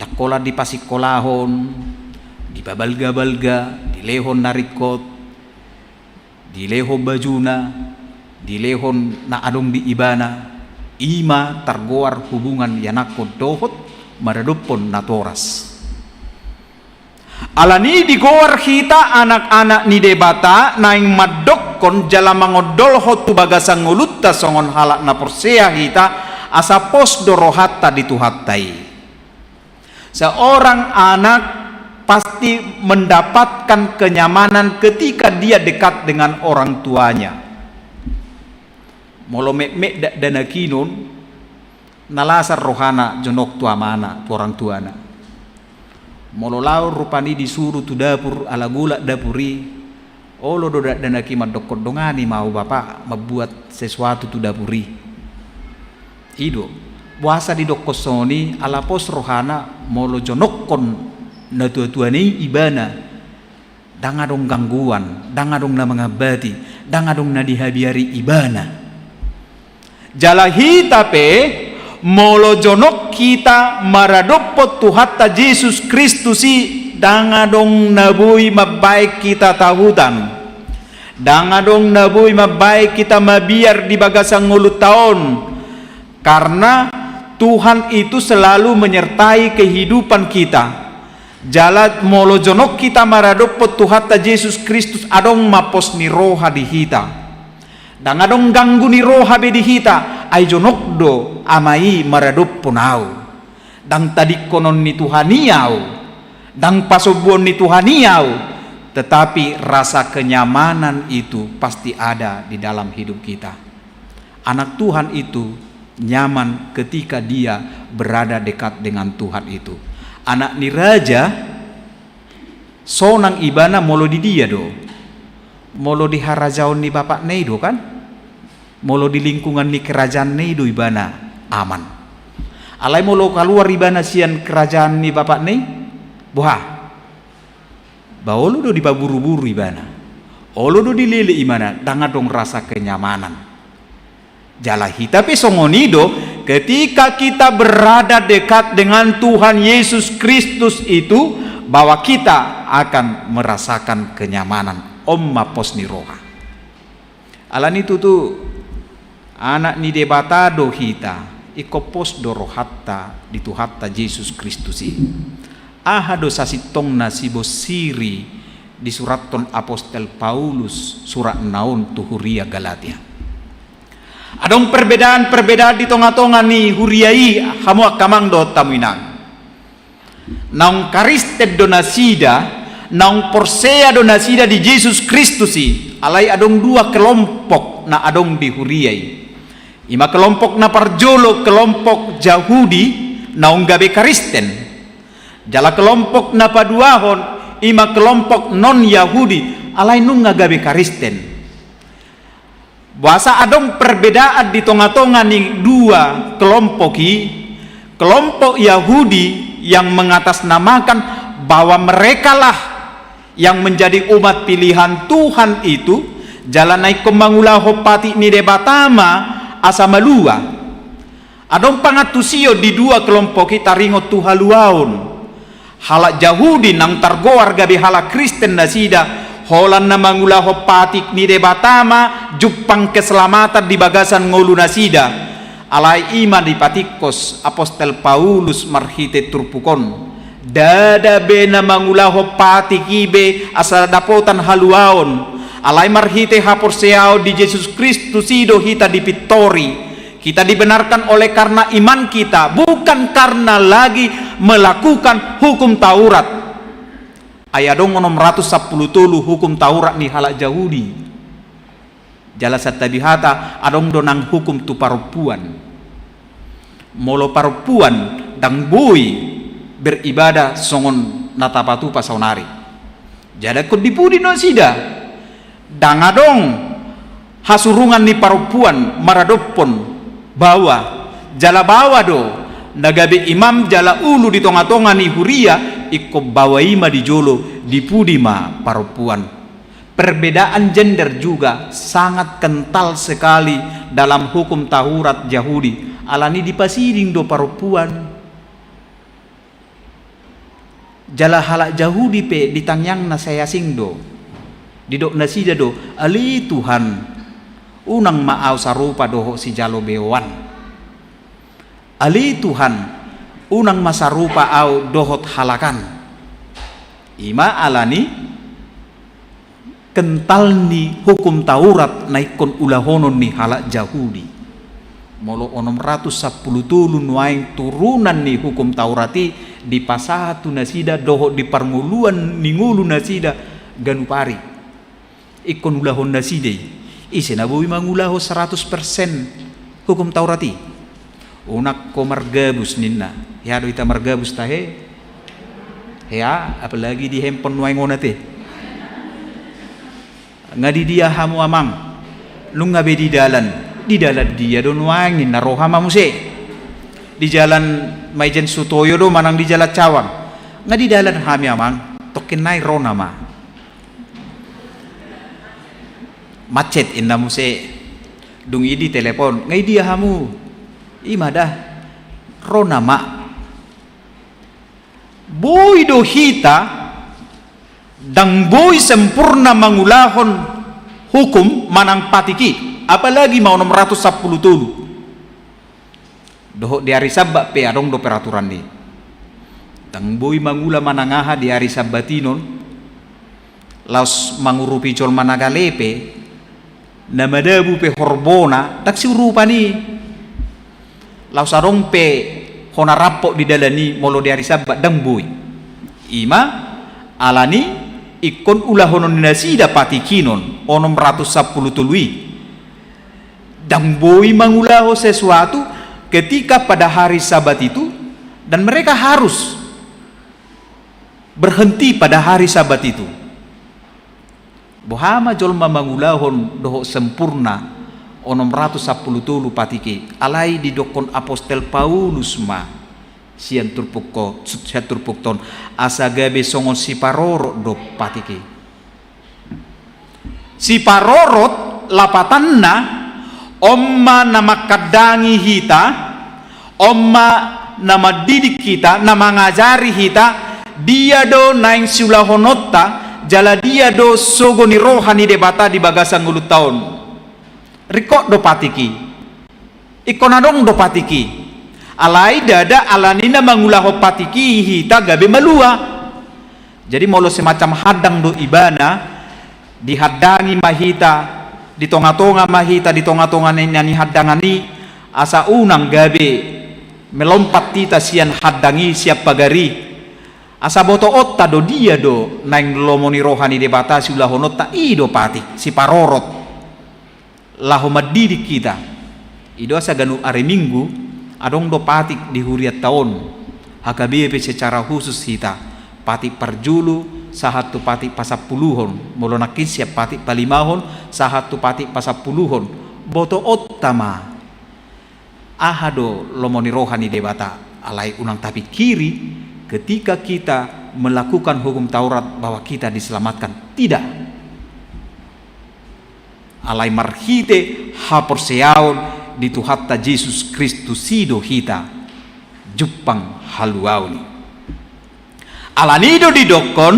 Ndang holan dipasikolahon, dipabalga-balga, dilehon na ringkot, dilehon bajuna, dilehon na adong di ibana, i ma targoar hubungan ianakkon dohot maradophon natoras. Ala ni i digoar hita anak-anak ni Debata, naeng mandokkon jala mangondolhon tu bagasan ngolunta songon halak na porsea hita, asa pos do rohanta di Tuhanta i. Seorang anak pasti mendapatkan kenyamanan ketika dia dekat dengan orang tuanya. Molo metmet dakdanak i non, na lasar rohana jonok tu amana, tu orang tuana. Molo laho rupani disuru tu dapur ala golap dapur i, olo do dakdanak i mandokkon, dongani ma au bapa mambuat sesuatu tu dapur i. I do. Boasa didokkon songon i, ala pos rohana molo jonokkon natuatuana i ibana. Ndang adong gangguan, ndang adong na mangambati, ndang adong na dihabiari ibana. Jala hita pe, molo jonok hita maradophon Tuhanta Jesus Kristus i, ndang adong na boi mambaen hita tahutan. Ndang adong na boi mambaen hita mabiar di bagasan ngolunta on. Karena Tuhan itu selalu menyertai kehidupan kita. Jala molo jonok hita maradophon Tuhanta Jesus Kristus, adong ma pos ni roha di hita. Ndang adong ganggu ni roha be di hita, ai jonok do Ama i maradophon au. Ndang tadingkonon ni Tuhan i au, ndang pasombuon ni Tuhan i au, tetapi rasa kenyamanan itu pasti ada di dalam hidup kita. Anak Tuhan itu nyaman ketika dia berada dekat dengan Tuhan itu. Anak ni raja, sonang ibana molo di dia do? Molo di harajaon ni bapakna i do kan? Molo di lingkungan ni kerajaanna i do ibana aman. Alai molo kaluar ibana sian kerajaan ni bapakna i, boha? Ba olo do dipaburuburu ibana, olo do dilele ibana, ndang adong rasa kenyamanan. Jala hita pe songon i do, ketika kita berada dekat dengan Tuhan Yesus Kristus itu, bahwa kita akan merasakan kenyamanan. On ma pos ni roha. Alani tutu, anak ni Debata do hita, ingkon pos do rohanta di Tuhanta Jesus Kristus i. Aha do sasintongna sibonsiri disurathon apostel Paulus suratna on tu huria Galatia? Adong perbedaan-perbedaan di tonga-tonga ni huria i, hamu angka amang dohot hamu inang. Naung Karisten do nasida, naung porsea do nasida di Jesus Kristus i, alai adong dua kelompok na adong di huria i. Ima kelompok na parjolo, kelompok Jahudi, naung gabe Karisten. Jala kelompok na paduahon, ima kelompok non-Jahudi, alai nunga gabe Karisten. Boasa adong perbedaan di tonga-tonga ni dua kelompok i? Kelompok Yahudi yang mengatasnamakan bahwa merekalah yang menjadi umat pilihan Tuhan itu, jala na ingkon mangulahon patik ni Debata ma asa malua. Adong pangantusion di dua kelompok i taringot tu haluaon. Halak Jahudi naung targoar gabe halak Kristen nasida, holan na mangulahon patik ni Debata ma jumpang keselamatan di bagasan ngolu nasida. Alai ima dipatikkos apostel Paulus marhite turpuk on. Ndada be na mangulahon patik i be asa dapotan haluaon. Alai marhite haporseaon di Jesus Kristus i do hita dipintori. Kita dibenarkan oleh karena iman kita, bukan karena lagi melakukan hukum Taurat. Ai adong onom ratus sampulu tolu hukum Taurat ni halak Jahudi. Jala santabi hata adong do nang hukum tu parompuan. Molo parompuan ndang boi beribadah songon na tapatupa saonari. Jala ingkon di pudi nasida. Ndang adong hasurungan ni parompuan maradophon baoa, jala baoa do na gabe imam jala ulu di tonga-tonga ni huria, ingkon baoa i ma di jolo, di pudi ma parompuan. Perbedaan gender juga sangat kental sekali dalam hukum Taurat Jahudi. Alani dipasiding do parompuan. Jala halak Jahudi pe di tangiangna sai asing do. Didok nasida do, "Ale Tuhan, unang ma ahu sarupa dohot sijalo beoan. Ale Tuhan, unang ma sarupa ahu dohot halak an." Ima alani kental ni hukum Taurat na ingkon ulahonon ni halak Jahudi. Molo onom ratus sampulu tolu nuaeng turunan ni hukum Taurat i dipasahat tu nasida dohot di parngoluan ni ngolu nasida ganup ari. Ingkon ulahon nasida i. Ise na boi mangulahon saratus persen hukum Taurat i? Unang ho margabus ninna. Hea do hita margabus tahe? Hea, apalagi di handphone nuaeng on ate. Nga di dia hamu amang? Nunga be di dalan. Di dalan dia do nuaeng ninna, roha ma muse. Di jalan Maijen Sutoyo do manang di jalan Cawang? Nga di dalan hami amang? Tokkin nai ro nama. Macet inna muse. Dung i ditelepon, nga i dia hamu? Ima da, ro nama. Boi do hita ndang boi sempurna mangulahon hukum manang patik i, apalagi ma onom ratus sampulu tolu. Dohot di ari Sabbat pe adong do peraturan i. Ndang boi mangula manang aha di ari Sabbat i non. Laos mangurupi jolma na gale pe, na madabu pe horbona, ndang siurupan i. Laos adong pe hona rampok di dalan i molo di ari Sabbat, ndang boi. Ima alani ingkon ulahonon ni nasida patik i non, onom ratus sampulu tolu i. Ndang boi mangulahon sesuatu ketika pada hari Sabat itu, dan mereka harus berhenti pada hari Sabat itu. Boha ma jolma mangulahon dohot sempurna onom ratus sampulu tolu patik i, alai didokkon apostel Paulus ma sian turpuk ho-, sian turpukta on, asa gabe songon siparorot do patik i. Siparorot lapatanna, on ma na mangkandangi hita, on ma na mandidik hita, na mangajari hita, dia do naeng siulahononta, jala dia do sogo ni roha ni Debata di bagasan ngolunta on. Ringkot do patik i. Ingkon adong do patik i. Alai ndada alani na mangulahon patik i hita gabe malua. Jadi molo semacam handang do ibana, dihandangi ma hita, di tonga-tonga ma hita, di tonga-tonga ni, na nihandangan i, asa unang gabe melompat hita sian handang i, sian pagar i. Asa botoonta do dia do naeng lomo ni roha ni Debata siulahononta, i do patik, siparorot. Laho mandidik hita. I do asa ganup ari Minggu, adong do patik di hurianta on. H K B P secara khusus hita. Patik parjolo, sahat tu patik pasampuluhon. Molo nangkin sian patik palimahon, sahat tu patik pasampuluhon. Botoonta ma. Aha do lomo ni roha ni Debata, alai unang tapingkiri ketika kita melakukan hukum Taurat bahwa kita diselamatkan. Tidak. Alai marhite haporseaon di Tuhanta Jesus Kristus i do hita jumpang haluaon i. Alani do didokkon,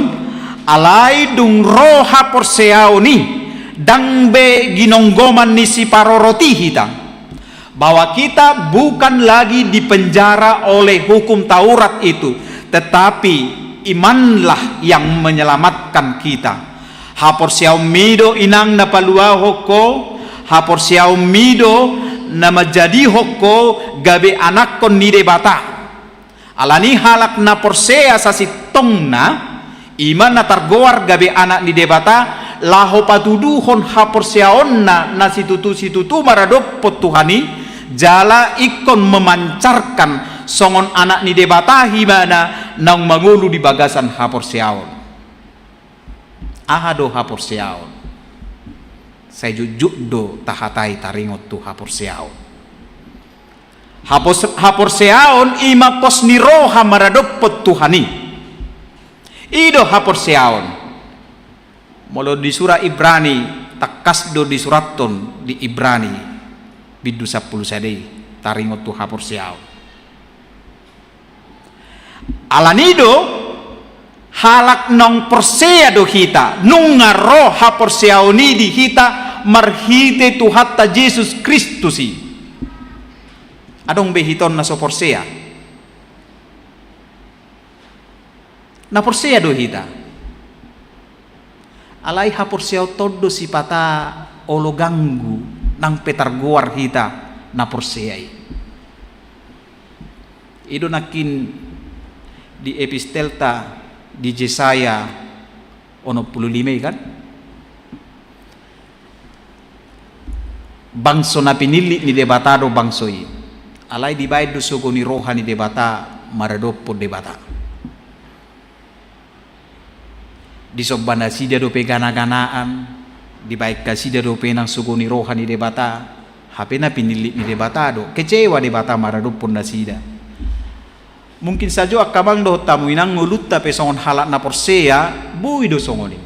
alai dung ro haporseaon i, ndang be ginonggoman ni siparorot i hita. Bahwa kita bukan lagi dipenjara oleh hukum Taurat itu, tetapi imanlah yang menyelamatkan kita. Haporseaonmi do inang na paluahon ho, haporseaonmi do na manjadihon ho gabe anakkon ni Debata. Alani halak na porsea sasintongna, i ma na targoar gabe anak ni Debata, laho patuduhon haporseaonna na situtu-situtu maradophon Tuhan i, jala ingkon memancarkan songon anak ni Debata ibana naung mangolu di bagasan haporseaon. Aha do haporseaon? Sai jotjot do tahatai taringot tu haporseaon. Hapos-, haporseaon i ma pos ni roha maradophon Tuhan i. I do haporseaon. Molo di surat Ibrani, tangkas do disurathon di Ibrani, bindu sampulu sada i, taringot tu haporseaon. Alani do, halak naung porsea do hita, nunga ro haporseaon i di hita marhite Tuhanta Jesus Kristus i. Adong be hita on na so porsea? Na porsea do hita. Alai haporseaonta on do sipata olo ganggu, nang pe targoar hita na porsea i. I do nangkin di epistelta di Jesaya onom pulu lima i kan? Bangso na pinillit ni Debata do bangso i. Alai dibaen do sogo ni roha ni Debata maradophon Debata. Disomba nasida dope gana-ganaan, dibaen nasida dope nang sogo ni roha ni Debata, hape na pinillit ni Debata do, kecewa Debata maradophon nasida. Mungkin sajo angka amang dohot hamu inang, ngolunta pe songon halak na porsea, boi do songon i.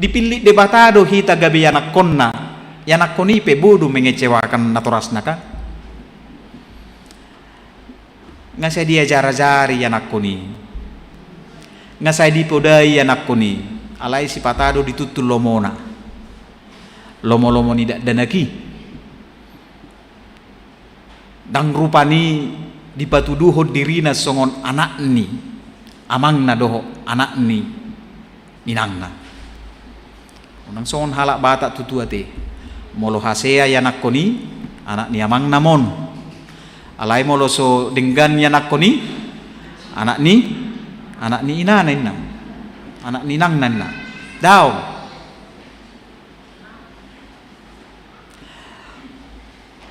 Dipillit Debata do hita gabe ianakkonna, ianakkon i pe boi do mengecewakan natorasna kan. Nga sai diajar-ajari ianakkon i. Nga sai dipodai ianakkon i. Alai sipata do dituntun lomona. Lomo-lomo ni dakdanak i. Ndang rupani dipatuduhon dirina songon anak ni amangna dohot anak ni inangna. Unang songon halak Batak tutu ate. Molo hasea ianakkon i, anak ni amangna ma on. Alai molo so denggan ianakkon i, anak ni, anak ni inana inna. Anak ni inangna inna. Daong.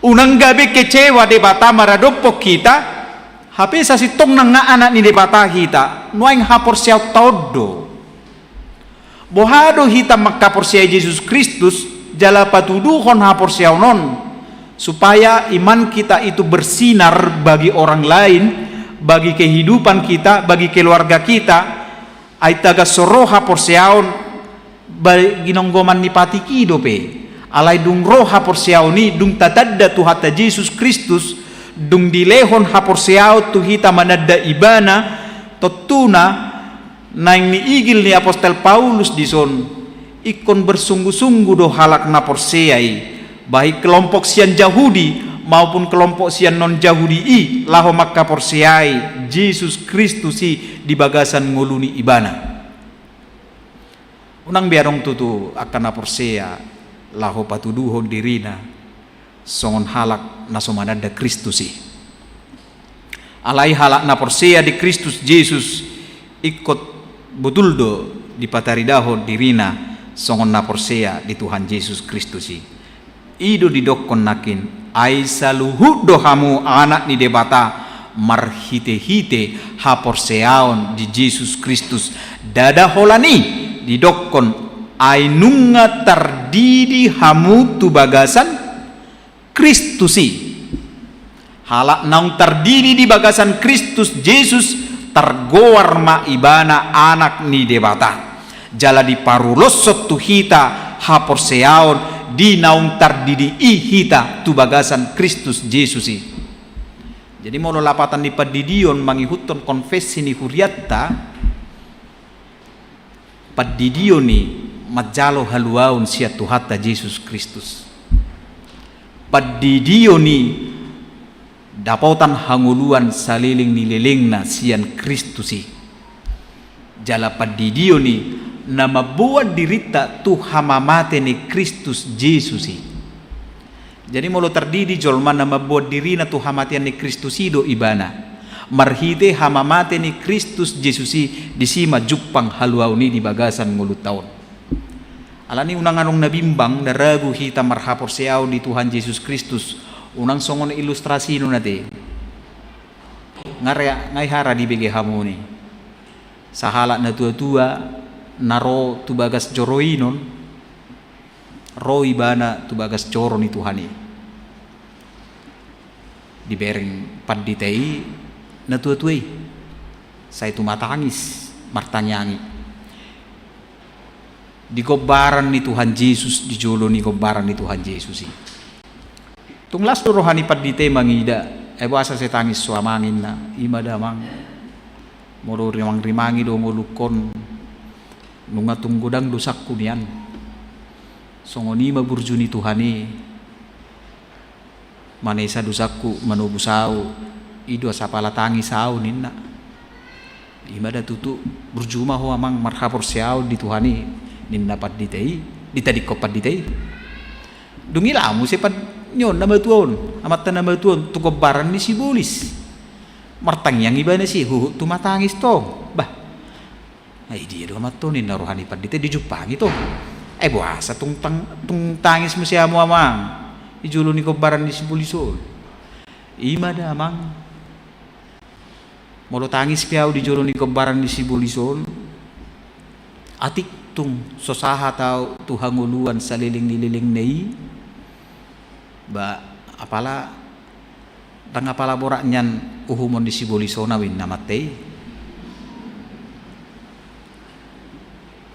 Unang gabe kecewa Debata maradophon hita, hape sasintongna nga anak ni Debata hita, nuaeng haporseaonta on do. Boha do hita mangkaporseai Jesus Kristus, jala patuduhon haporseaon on, supaya iman kita itu bersinar bagi orang lain, bagi kehidupan kita, bagi keluarga kita, ai tagan so ro haporseaon, ba-, ginonggoman ni patik i dope. Alai dung ro haporseaon i, dung tatanda Tuhanta Jesus Kristus, dung dilehon haporseaon tu hita mananda Ibana, tontuna, naeng niigil ni apostel Paulus dison, ingkon bersungguh-sungguh do halak na porsea i, baik kelompok sian Jahudi maupun kelompok sian non-Jahudi i, laho mangkaporseai Jesus Kristus i di bagasan ngolu ni Ibana. Unang be adong tutu angka na porsea laho patuduhon dirina songon halak na so mananda Kristus i. Alai halak na porsea di Kristus Jesus ingkon botul do dipataridahon dirina songon na porsea di Tuhan Jesus Kristus i. I do didokkon nangkin, ai saluhut do hamu anak ni Debata marhite-hite haporseaon di Jesus Kristus. Ndada holan i didokkon, ai nunga tardidi hamu tu bagasan Kristus i. Halak naung tardidi di bagasan Kristus Jesus, targoar ma ibana anak ni Debata. Jala diparuloshon tu hita haporseaon di naung tardidi i hita tu bagasan Kristus Jesus i. Jadi molo lapatan ni pandidion mangihuthon konfessi ni hurianta, pandidion i manjalo haluaon sian Tuhanta Jesus Kristus. Pandidion i dapotan hangoluan saleleng ni lelengna sian Kristus i. Jala pandidion i na mamboan dirinta tu hamamate ni Kristus Jesus i. Jadi molo tardidi jolma na mamboan dirina tu hamatean ni Kristus i do ibana. Marhite hamamate ni Kristus Jesus i, disi ma jumpang haluaon i di bagasan ngolunta on. Alani unang adong na bimbang, na ragu hita marhaporseaon di Tuhan Jesus Kristus, unang songon ilustrasi do na te. Nga re-, nga hea ra dibege hamu ni sahalak na tua-tua na ro tu bagas joro i non, ro ibana tu bagas joro ni Tuhan i. Dibereng pandita i na tua-tua i, sai tumatangis martangiang i di gombaran ni Tuhan Jesus, di jolo ni gombaran ni Tuhan Jesus i. Tung las do roha ni pandita i mangida, ai boasa sai tangis ho amang, ninna. I ma da amang, molo rimang-rimangi do ngolungkon, nunga tung godang dosangku nian. Songon i ma burju ni Tuhan i manesa dosangku, manobus ahu, i do asa pola tangis ahu, ninna. I ma da tutu, burju ma ho amang marhaporseaon di Tuhan i, ninna pandita i, ditadingkon pandita i. Dung i laho muse pan-, ni on na matua on, amanta na matua on, tu gombaran ni sibolis. Martangiang ibana, si huhut tumatangis tong. Bah. Ai dia do amanta on, ninna roha ni pandita i, dijumpangi tong. Ai boasa tung tang-, tung tangis muse hamu amang di jolo ni gombaran ni sibolis on. I ma da amang. Molo tangis pe ahu di jolo ni gombaran ni sibolis on, atik tung so sahat ahu tu hangoluan saleleng ni lelengna i, ba, apala, ndang apala borat nian uhumon ni sibolis on ahu, ninna amanta i.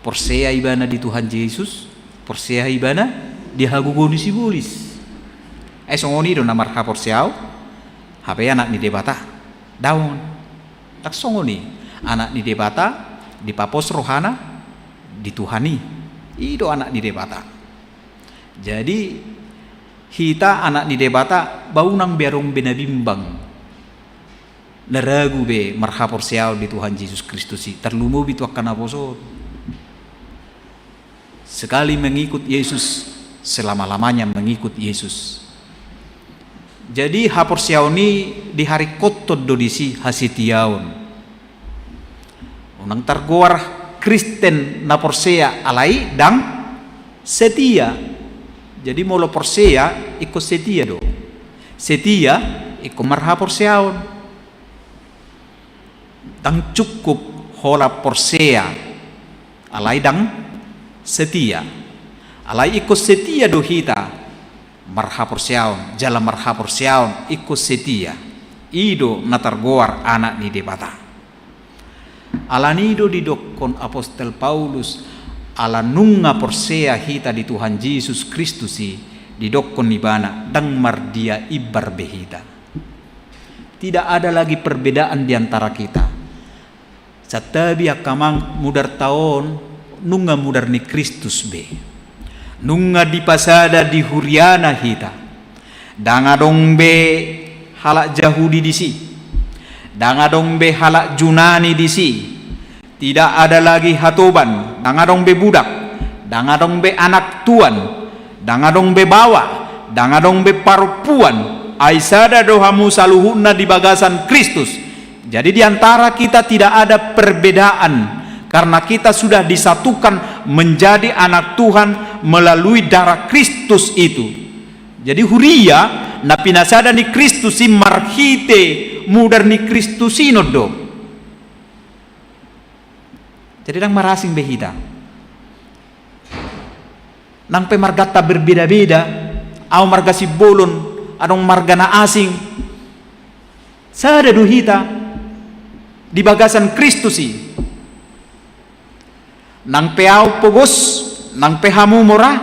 Porsea ibana di Tuhan Jesus, porsea ibana di hagogoon ni sibolis. Ai songon i do na marhaporseaon, hape anak ni Debata. Daong. Ndang songon i. Anak ni Debata, dipapos rohana di Tuhan i. I do anak ni Debata. Jadi, hita anak ni Debata, ba unang be adong be na bimbang, na ragu be marhaporseaon di Tuhan Jesus Kristus i, tarlumobi tu angka naposo on. Sekali mengikut Yesus, selama-lamanya mengikut Yesus. Jadi, haporseaon i diharingkothon do disi hasetiaon. Unang targoar Kristen na porsea alai ndang setia. Jadi, molo porsea ingkon setia do. Setia ingkon marhaporseaon. Ndang cukup holan porsea alai ndang setia. Alai ingkon setia do hita marhaporseaon, jala marhaporseaon ingkon setia. I do na targoar anak ni Debata. Alani do didokkon apostel Paulus, ala nunga porsea hita di Tuhan Jesus Kristus i, didokkon ibana, ndang mardia imbar be hita. Tidak ada lagi perbedaan di antara kita. Santabi angka amang, mudarta on nunga mudar ni Kristus be. Nunga dipasada di huriana hita. Ndang adong be halak Jahudi disi. Ndang adong be halak Junani disi. Tidak ada lagi hatoban, ndang adong be budak, ndang adong be anak tuan, ndang adong be baoa, ndang adong be parompuan, ai sada do hamu saluhutna di bagasan Kristus. Jadi di antara kita tidak ada perbedaan, karena kita sudah disatukan menjadi anak Tuhan melalui darah Kristus itu. Jadi huria na pinasada ni Kristus i marhite mudar ni Kristus i do. Jadi ndang marasing be hita. Nang pe marganta berbeda-beda, au marga Simbolon, adong marga na asing. Sada do hita di bagasan Kristus i. Nang pe au pogos, nang pe hamu mora,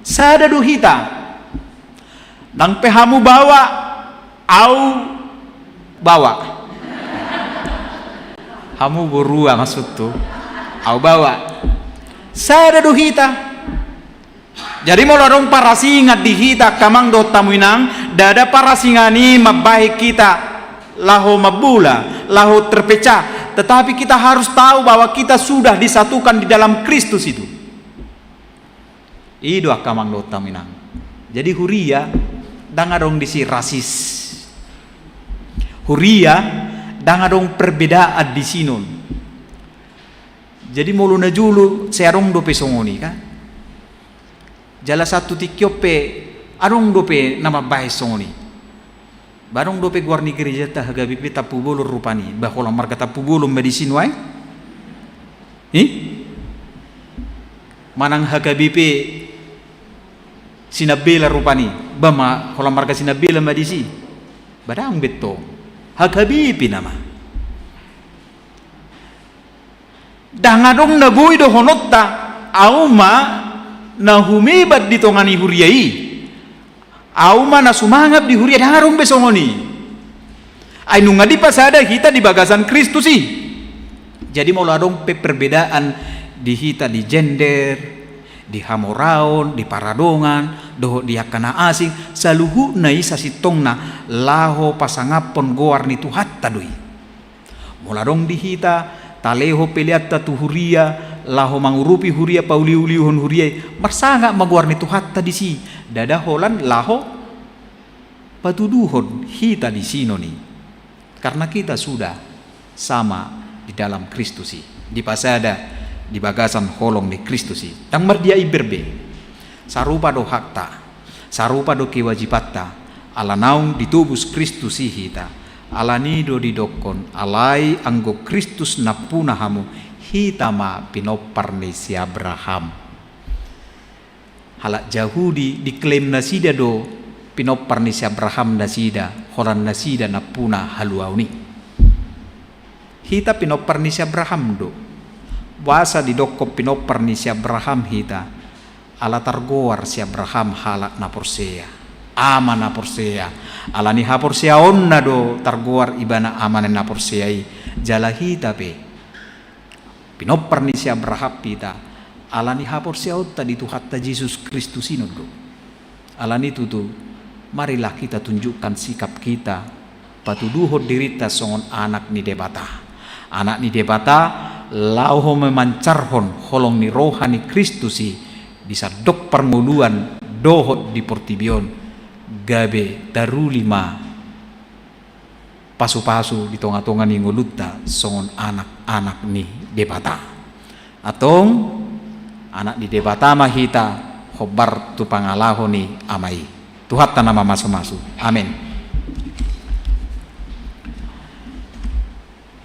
sada do hita. Nang pe hamu baoa, au baoa. Hamu borua maksudhu. Au baoa. Sada do hita. Jadi molo adong parasingan di hita angka amang dohot hamu inang, ndada parasingan i mambahen hita laho mambula, laho terpecah. Tetapi kita harus tahu bahwa kita sudah disatukan di dalam Kristus itu. I do angka amang dohot hamu inang. Jadi huria ndang adong disi rasis. Huria ndang adong perbedaan disi non. Jadi molo na jolo sai adong dope songon i kan. Jala sahat tu tingki on pe adong dope na mambahen songon i. Ba adong dope goar ni gerejanta H K B P Tampubolon rupani, ba holan marga Tampubolon ma disi nuaeng. Hi? Manang H K B P Sinambela rupani, ba ma holan marga Sinambela ma disi. Ba ndang be tong. H K B P nama. Ndang adong na boi dohononta, au ma na humebat di tonga ni huria i. Au ma na sumangap di huria, ndang adong be songon i. Ai nunga dipasada hita di bagasan Kristus i. Jadi molo adong pe perbedaan di hita di gender, di hamoraon, di paradongan, dohot di angka na asing, saluhutna i sasintongna laho pasangaphon goar ni Tuhanta do i. Molo adong di hita, talehon peleanta tu huria, laho mangurupi huria, pauliuliuhon huria i, marsangap ma goar ni Tuhanta disi, ndada holan laho patuduhon hita disi non i. Karena kita sudah sama di dalam Kristus i, dipasada di bagasan holong ni Kristus i. Ndang mardia imbar be. Sarupa do hakta. Sarupa do kewajibanta, ala naung ditobus Kristus i hita. Alani do didokkon, alai anggo Kristus nampuna hamu, hita ma pinompar ni si Abraham. Halak Jahudi diklaim nasida do pinompar ni si Abraham nasida, holan nasida nampuna haluaon i. Hita pinompar ni si Abraham do. Boasa didokkon pinompar ni si Abraham hita? Ala targoar si Abraham halak na porsea, ama na porsea. Alani haporseaonna do targoar ibana ama na porsea i. Jala hita pe pinompar ni si Abraham hita, alani haporseaonta di Tuhanta Jesus Kristus i non do. Alani tutu, marilah kita tunjukkan sikap kita, patuduhon dirinta songon anak ni Debata. Anak ni Debata laho memancarhon holong ni roha ni Kristus i di sandok parngoluan dohot di portibi on, gabe taruli ma pasupasu di tongatonga ni ngolunta songon anakanak ni Debata. Antong, anak ni Debata ma hita, hombar tu pangalaho ni Ama i. Tuhanta na mamasumasu. Amen.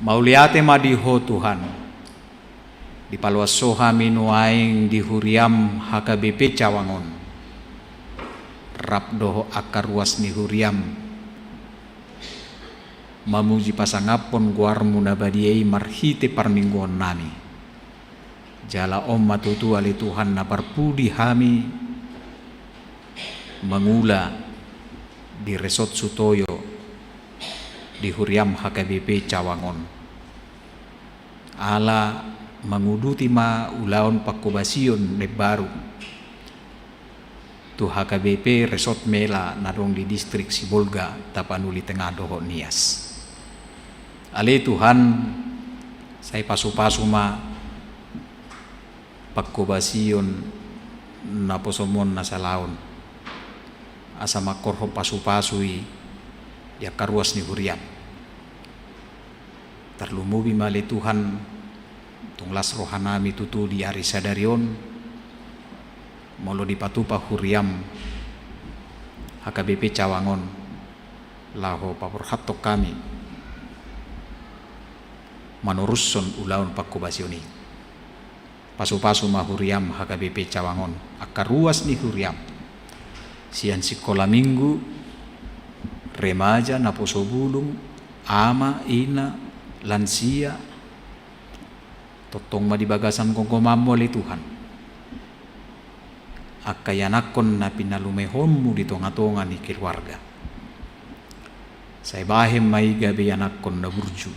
Mauliate ma di Ho Tuhan. Dipaloas Ho hami nuaeng di huriam H K B P Cawang on, rap dohot angka ruas ni huriam, mamuji pasangaphon goarmu na badia i marhite parmingguonnami. Jala on ma tutu ale Tuhan na parpudi hami mangula di Resort Sutoyo di huriam H K B P Cawang on. Ala manguduti ma ulaon pangkobasion na imbaru tu H K B P Resort Mela na adong di distrik Sibolga, Tapanuli Tengah dohot Nias. Ale Tuhan, sai pasupasu ma pangkobasion naposom on na salaon, asa mangkorhon pasupasu i di angka ruas ni huriam. Tarlumobi ma ale Tuhan, tung las rohanami tutu di ari sadari on, molo dipatupa huriam H K B P Cawang on, laho paborhathon hami manorushon ulaon pangkobasion i. Pasupasu ma huriam H K B P Cawang on, angka ruas ni huriam, sian sikola minggu, remaja, naposo bulung, ama, ina, lansia, tongtong ma di bagasan gomgomanmu ale Tuhan, angka ianakhon na pinalumehonmu di tongatonga ni keluarga. Sai bahen ma i gabe ianakhon na burju,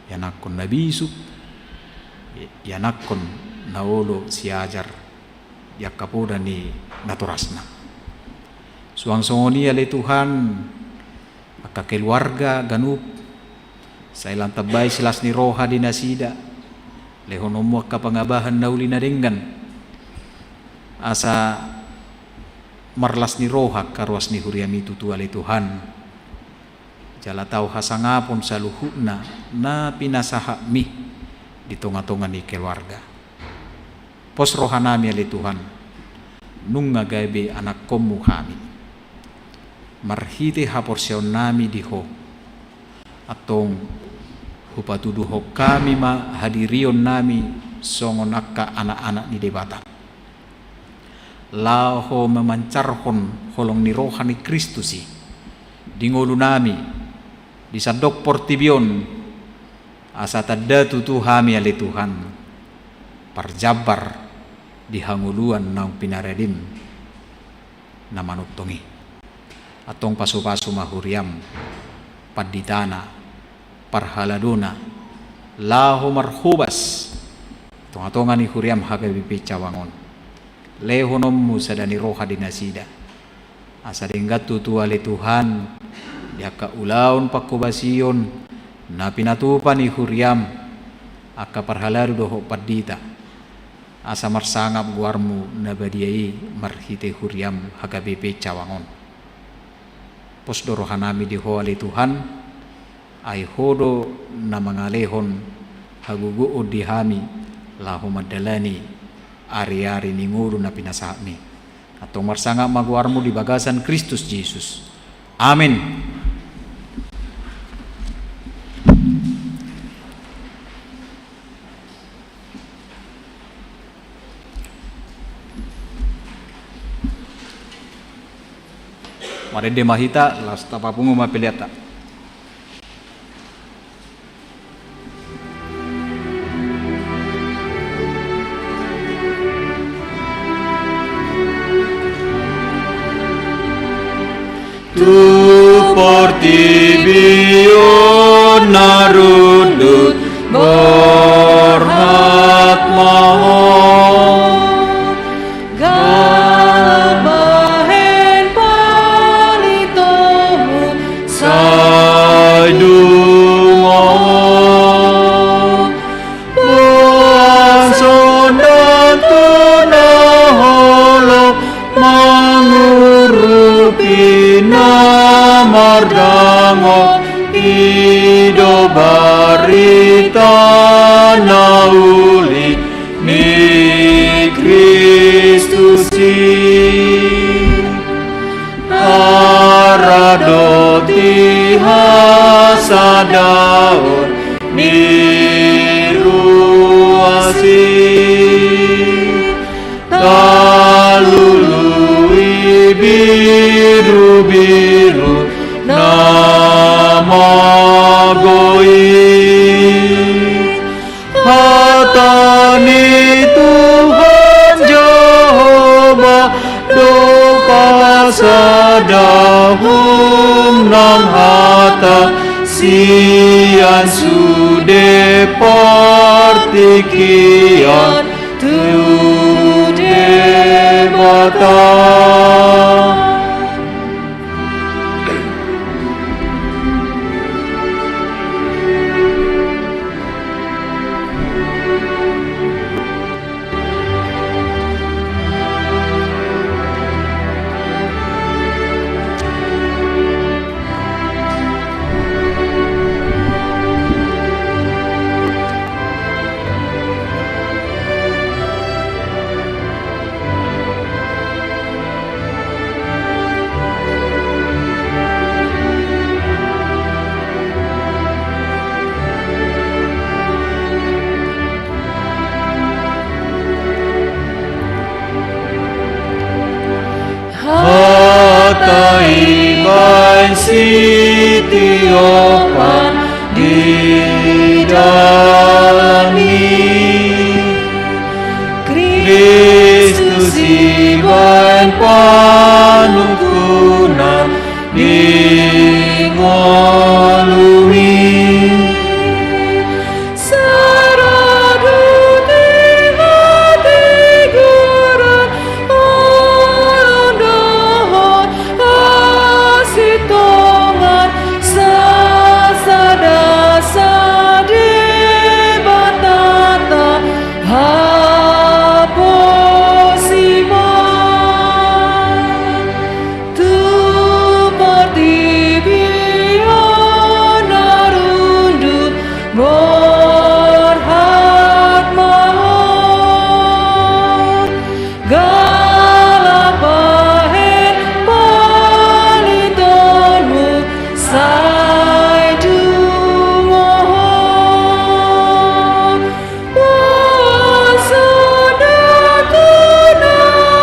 ianakhon na bisuk, i-, ianakhon na olo siajar di angka poda ni natorasna. Suang songon i ale Tuhan, angka keluarga ganup, sai lam tambai silas ni roha di nasida, lehononmu angka pangabahan na uli na denggan, asa marlas ni roha angka ruas ni huriam i tutu ale Tuhan. Jala tau hasangapon saluhutna na pinasahatmi di tongatonga ni keluarga. Pos rohanami ale Tuhan, nunga gabe anakhonmu hami. Marhite haporseaonnami di Ho, antong hupatuduhon hami ma hadirionnami songon angka anak-anak ni Debata, laho mamansarhon holong ni roha ni Kristus i di ngolunami, di sandok portibi on, asa tanda tutu hami ale Tuhan, parjambar di hangoluan naung pinaradim na manongtong i. Antong pasupasu ma huriam, panditana, parhaladona, laho marhobas tongatonga ni huriam H K B P Cawang on. Lehononmu sada ni roha di nasida, asa denggan tutu ale Tuhan, di angka ulaon pangkobasion na pinatupa ni huriam, angka parhalado dohot pandita, asa marsangap goarmu na badia i marhite huriam H K B P Cawang on. Pos do rohanami di Ho ale Tuhan, ai Ho do na mangalehon hagogoon di hami, laho mandalani ari-ari ni ngolu na pinasahatmi. Antong marsangap ma goarmu di bagasan Kristus Jesus. Amin. Marende ma hita, laos tapapungu ma peleanta. Tu portibi on na rundut borhat ma Ho. Jala bahen palitomu sai dungo Ho. Boan sonang tu na holom mangurupi na mardongan, i do barita na uli ni Kristus i. Aradoti hasadaon ni ruas i, Sian sude partingkian tu Debata. Hata i baen sitiopan di dalanmi. Kristus i baen panungkunan di ngolumi. Sara dohot hatigoran, holong dohot hasintongan, sasada sa Debatanta haposi ma. Tu portibi on na rundut borhat ma ho. Jala bahen palitonmu sai dungo ho. Puasa na tu na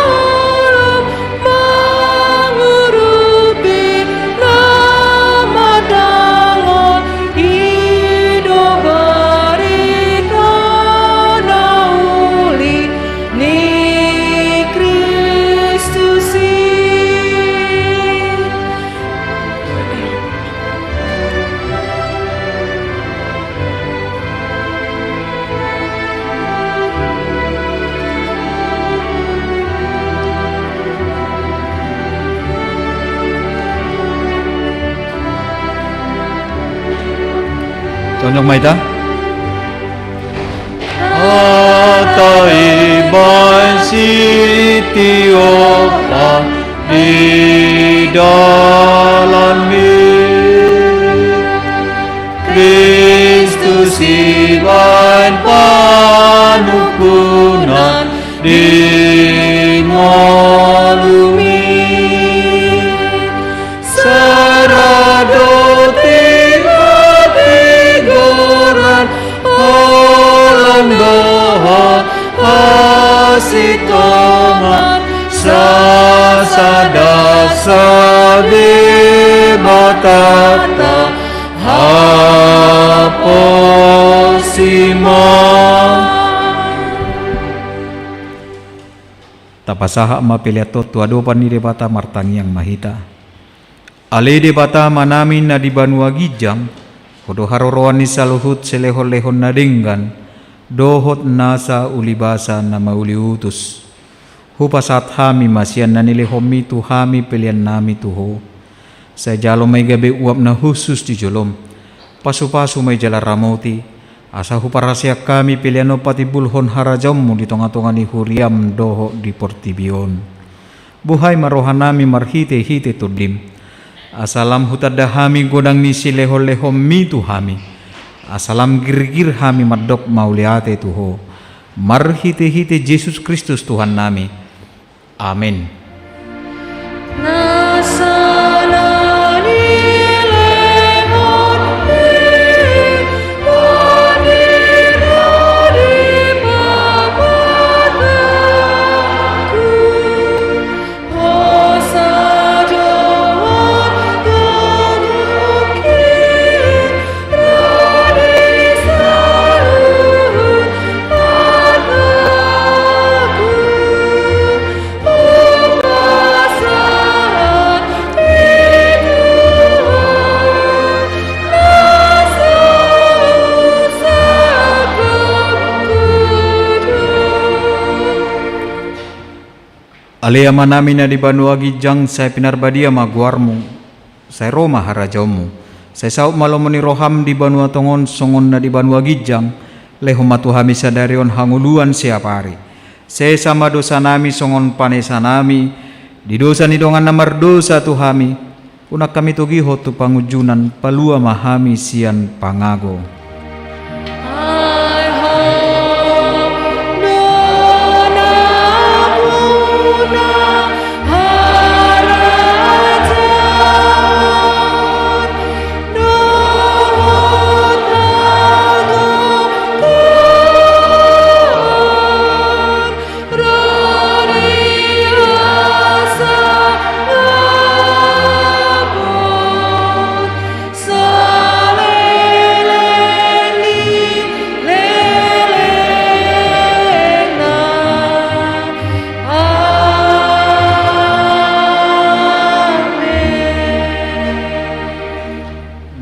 holom mangurupi na mandangon, i do barita na uli ni Kristus i. Tongtong ma hita. Hata i baen sitiopan di dalanmi. Kristus i baen panungkunan di ngolumi. Sara dohot hatigoran, holong dohot hasintongan, sasada sa Debatanta haposi ma. Tapasahat ma pelean on tu adopan ni Debata, martangiang ma hita. Ale Debata Amanami na di banua ginjang, Ho do haroroan ni saluhut silehonlehon na denggan dohot nasa ulibasa na mauliutus. Hupasahat hami ma sian na nilehonMi tu hami peleannami tu Ho. Sai jalo ma i gabe uap na hushus di joloM. Pasupasu ma i jala ramoti, asa huparaseak hami pelean on patimbulhon harajaonMu di tongatonga ni huriaM dohot di portibi on. Buhai ma rohanami marhitehite TondiM, asa lam hutanda hami godang ni silehonlehonMi tu hami, asa lam girgir hami mandok mauliate tu Ho, marhitehite Jesus Kristus Tuhannami. Amen. Ale Amanami na di banua ginjang, sai pinarbadia ma goarmu, sai ro ma harajaonmu, sai saut ma lomo ni roham di banua tonga on songon na di banua ginjang. Lehon ma tu hami sadari on hangoluan siapari. Sesa ma dosanami songon panesanami di dosa ni dongan na mardosa tu hami. Unang hami togihon tu pangunjunan, palua ma hami sian pangago.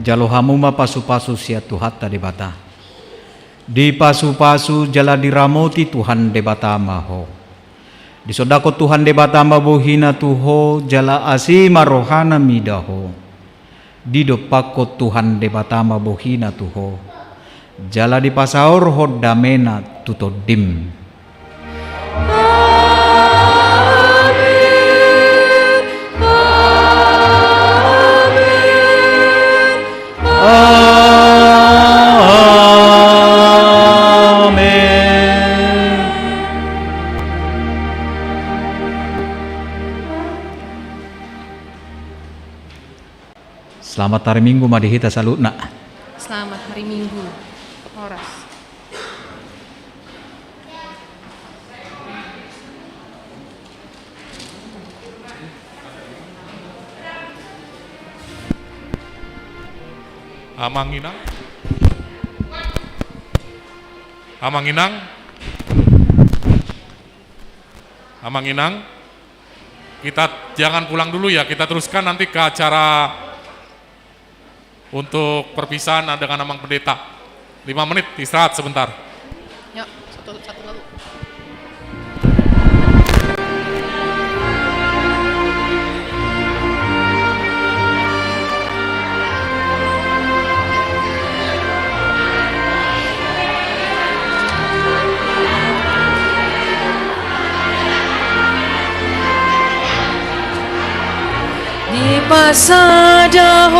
Jalo hamu ma pasupasu sian Tuhanta Debata. Dipasupasu jala diramoti Tuhan Debata ma ho. Disondangkon Tuhan Debata ma bohina tu ho, jala asi ma rohana mida ho. Didompakkon Tuhan Debata ma bohina tu ho, jala dipasaorhon damena tu tondim. Amen. Selamat hari Minggu ma di hita saluhutna. Selamat hari Minggu. Horas. Amang Inang. Amang Inang. Amang Inang. Kita jangan pulang dulu ya, kita teruskan nanti ke acara untuk perpisahan dengan Amang Pendeta. Lima menit istirahat sebentar. Ya, satu, satu lagu. Dipasada